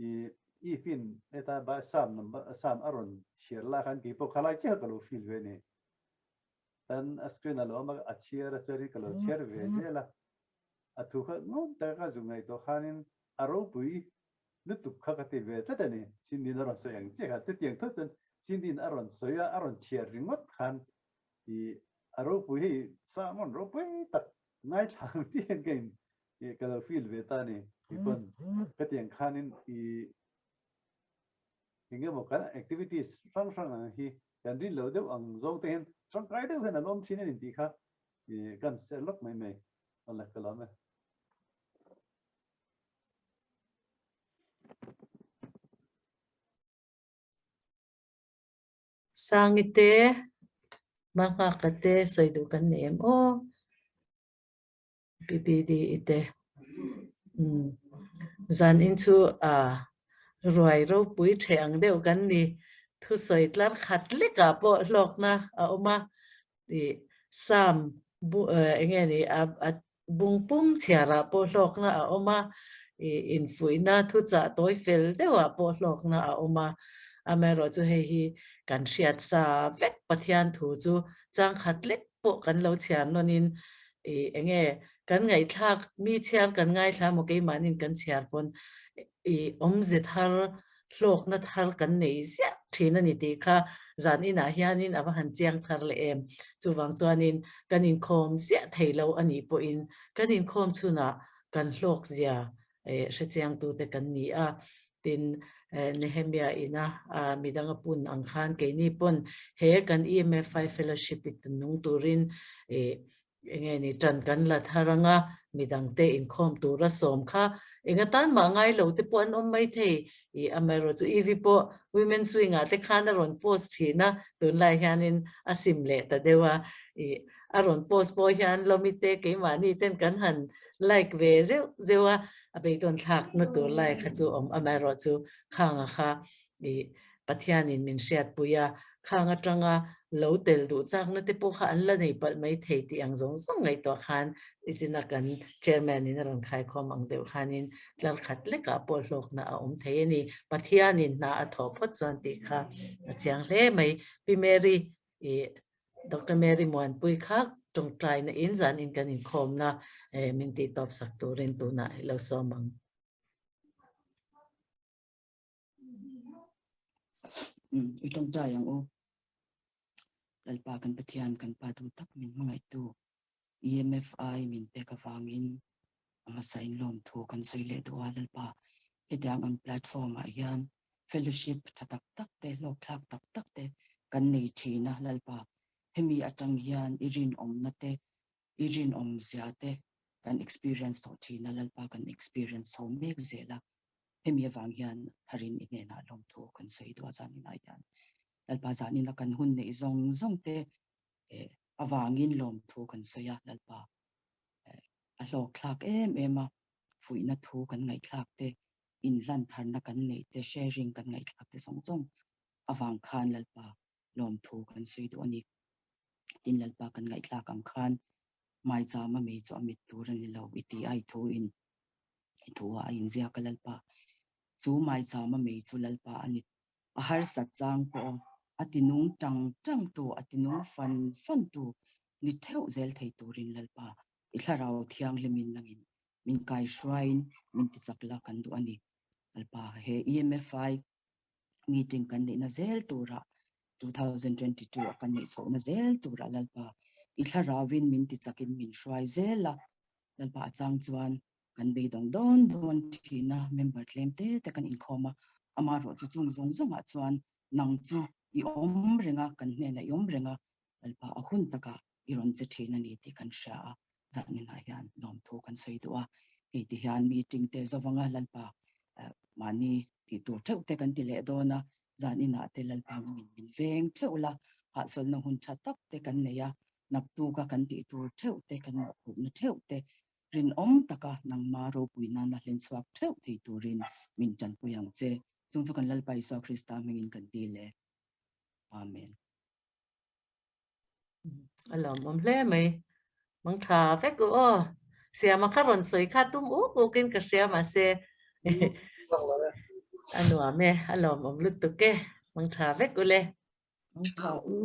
I if in heta ba Psalm number Psalm a rawn chhiar la khan kei pawh khalai chiah ka lo feel ve ni. Tan a screen a lo awm a a chhiar a chuanin ka lo chhiar ve zel a. A thu kha ngun taka ka zuk ngaihtuah khanin a ropui lutuk kha ka ti ve tlat a ni. Cindy-in a rawn sawi ang chiah kha. Chutiang tho chuan Cindy-in a rawn sawi a, a rawn chhiar ringawt khan i a ropui hei sermon ropui tak ngaithla ang chiah hian ka in I ka lo feel ve ta ni ti pawn hetiang khanin i eng emaw kan activities hrang hrang ang hi kan rin lo deuh ang zawng te hian tangkai deuh hian an awm thin a ni tih kha i kan ser lawk mai mai awle ka lawm e. Sangi te, Mahngaka te sawi duh kan nei em aw. PPD i te umm zan in chu a ruai ropui theh ang deuh kan ni. Thusawi tlar khat lekah pawh hlawkna a awm a tih Psalm bu eng nge ni a bung pum chhiarah pawh hlawkna a awm a, ih infuihna thuchah tawi fel deuhah pawh hlawkna a awm a. Amaherawhchu chu hei hi kan hriat sa vek Pathian thu chu chang khat lek pawh kan lo chhiar nawnin ih eng nge kan ngaihthlak mi chhiar kan ngaithla emaw keimahniin kan chhiar pawn ih awmze thar hlawkna thar kan nei ziah thin a ni tih kha zan inah hianin a va han chiang thar leh em. Chuvang chuanin kan inkhawm ziah thei lo a nih pawhin kan inkhawm chhunah kan hlawk zia eh hrechiangtute kan ni a. Tin, Nehemia ina midang a pun ang khan keini pawn he kan EMFI Fellowship i nung turin eng nge ni tan kan la thar ang a, midangte inkhawm tura sawm kha eng atan mah ngai lo te pawh an awm mai thei. I amaherawh chu EV pawh Women's Wing ah te khan a rawn post thin a, tunlai hianin a sim leh ta deuh a. I a rawn post pawh hian Lawmi te keimahni ten kan han like ve zeuh zeuh a, a beidawn thlak na tur lai kha chu awm amaherawh chu khanga kha i Pathianin min hriatpui a, khang atanga. lo tel duh chakna te pawh kha an la nei palh mai thei tih ang zawng zawng ngaihtuah khan nichina kan chairman in a rawn khaikhawm ang deuh khanin tlar khat lekah pawh hlawkna a awm thei a ni. Pathianin hna a thawh phawt chuan tih kha a chiang hle mai. Pi Mary ih Doctor Mary Muanpui kha tawngtaina in zanin kan inkhawmna min tih tawp sak turin tunah i lo sawm ang. I tawngtai ang u. Lalpa kan Pathian kan Pa duh tak min hmangaihtu EMFI min pek avangin a hmasa in lawmthu kan sawi leh duh a Lalpa hetiang ang platform ah hian fellowship tha tak tak te hlawkthlak tak tak te kan nei thin a Lalpa hemi atang hian i rinawmna te i rinawmzia te kan experience tawh thin a Lalpa kan experience chho mek zel a Hemi avang hian tharin i hnenah lawmthu kan sawi duh a zaninah hian Lalpa zanina kan hun neih zawng zawng te avangin lawmthu kan sawi a, Lalpa a hlawkthlak em em a, fuihna thu kan ngaihthlak te, inhlan tharna kan neih te, sharing kan ngaihthlak te zawng zawng avang khan Lalpa lawmthu kan sawi duh a ni. Tin Lalpa kan ngaihthlak ang khan maichama mei chu a mit tur a ni lo i ti a i thu in I thu a inziak a Lalpa. Chu maichama mei chu Lalpa a ni. A harsat chang pawh a tinung tang tang tu, a tinung fan fan tu ni theuh zel thei turin Lalpa i thlarau thianghlimin nangin min kaihruaiin min tichak la kan duh a ni. Lalpa he EMFI meeting kan neihna zel turah 2022 a kan neih chhohna zel turah Lalpa i thlarauin min tichakin min hruai zel a, Lalpa a chang chuan kan beidawng dawn dawn thin a, member tlem te te kan inkhawm a, amaherawhchu chung zawng zawngah chuan nang chu i awm reng a, kan hnenah i awm reng a, Lalpa a hun takah i rawn che thin a ni tih kan hria a, zaninah hian lawmthu kan sawi duh a, hei ti hian meeting te zavanga Lalpa mahni tih tur theuh te kan ti leh dawn a, zaninah te Lalpa nangin min veng theuh la, hahchawlhna hun tha tak te kan nei a, naktuka kan tih tur theuh te kan mawhphurhna theuh te rinawm taka nangma ropui nana hlen chhuak theuh thei turin min tanpui ang che. Chung chu kan Lalpa Isua Krista hmingin kan dil e. Amen. A lawmawm hle mai. Mang tha vek u aw. Siama kha rawn sawi kha tum uk ukin ka hria mahse a nuam e, a lawmawm lutuk e. Mang tha vek u le. Mang tha u.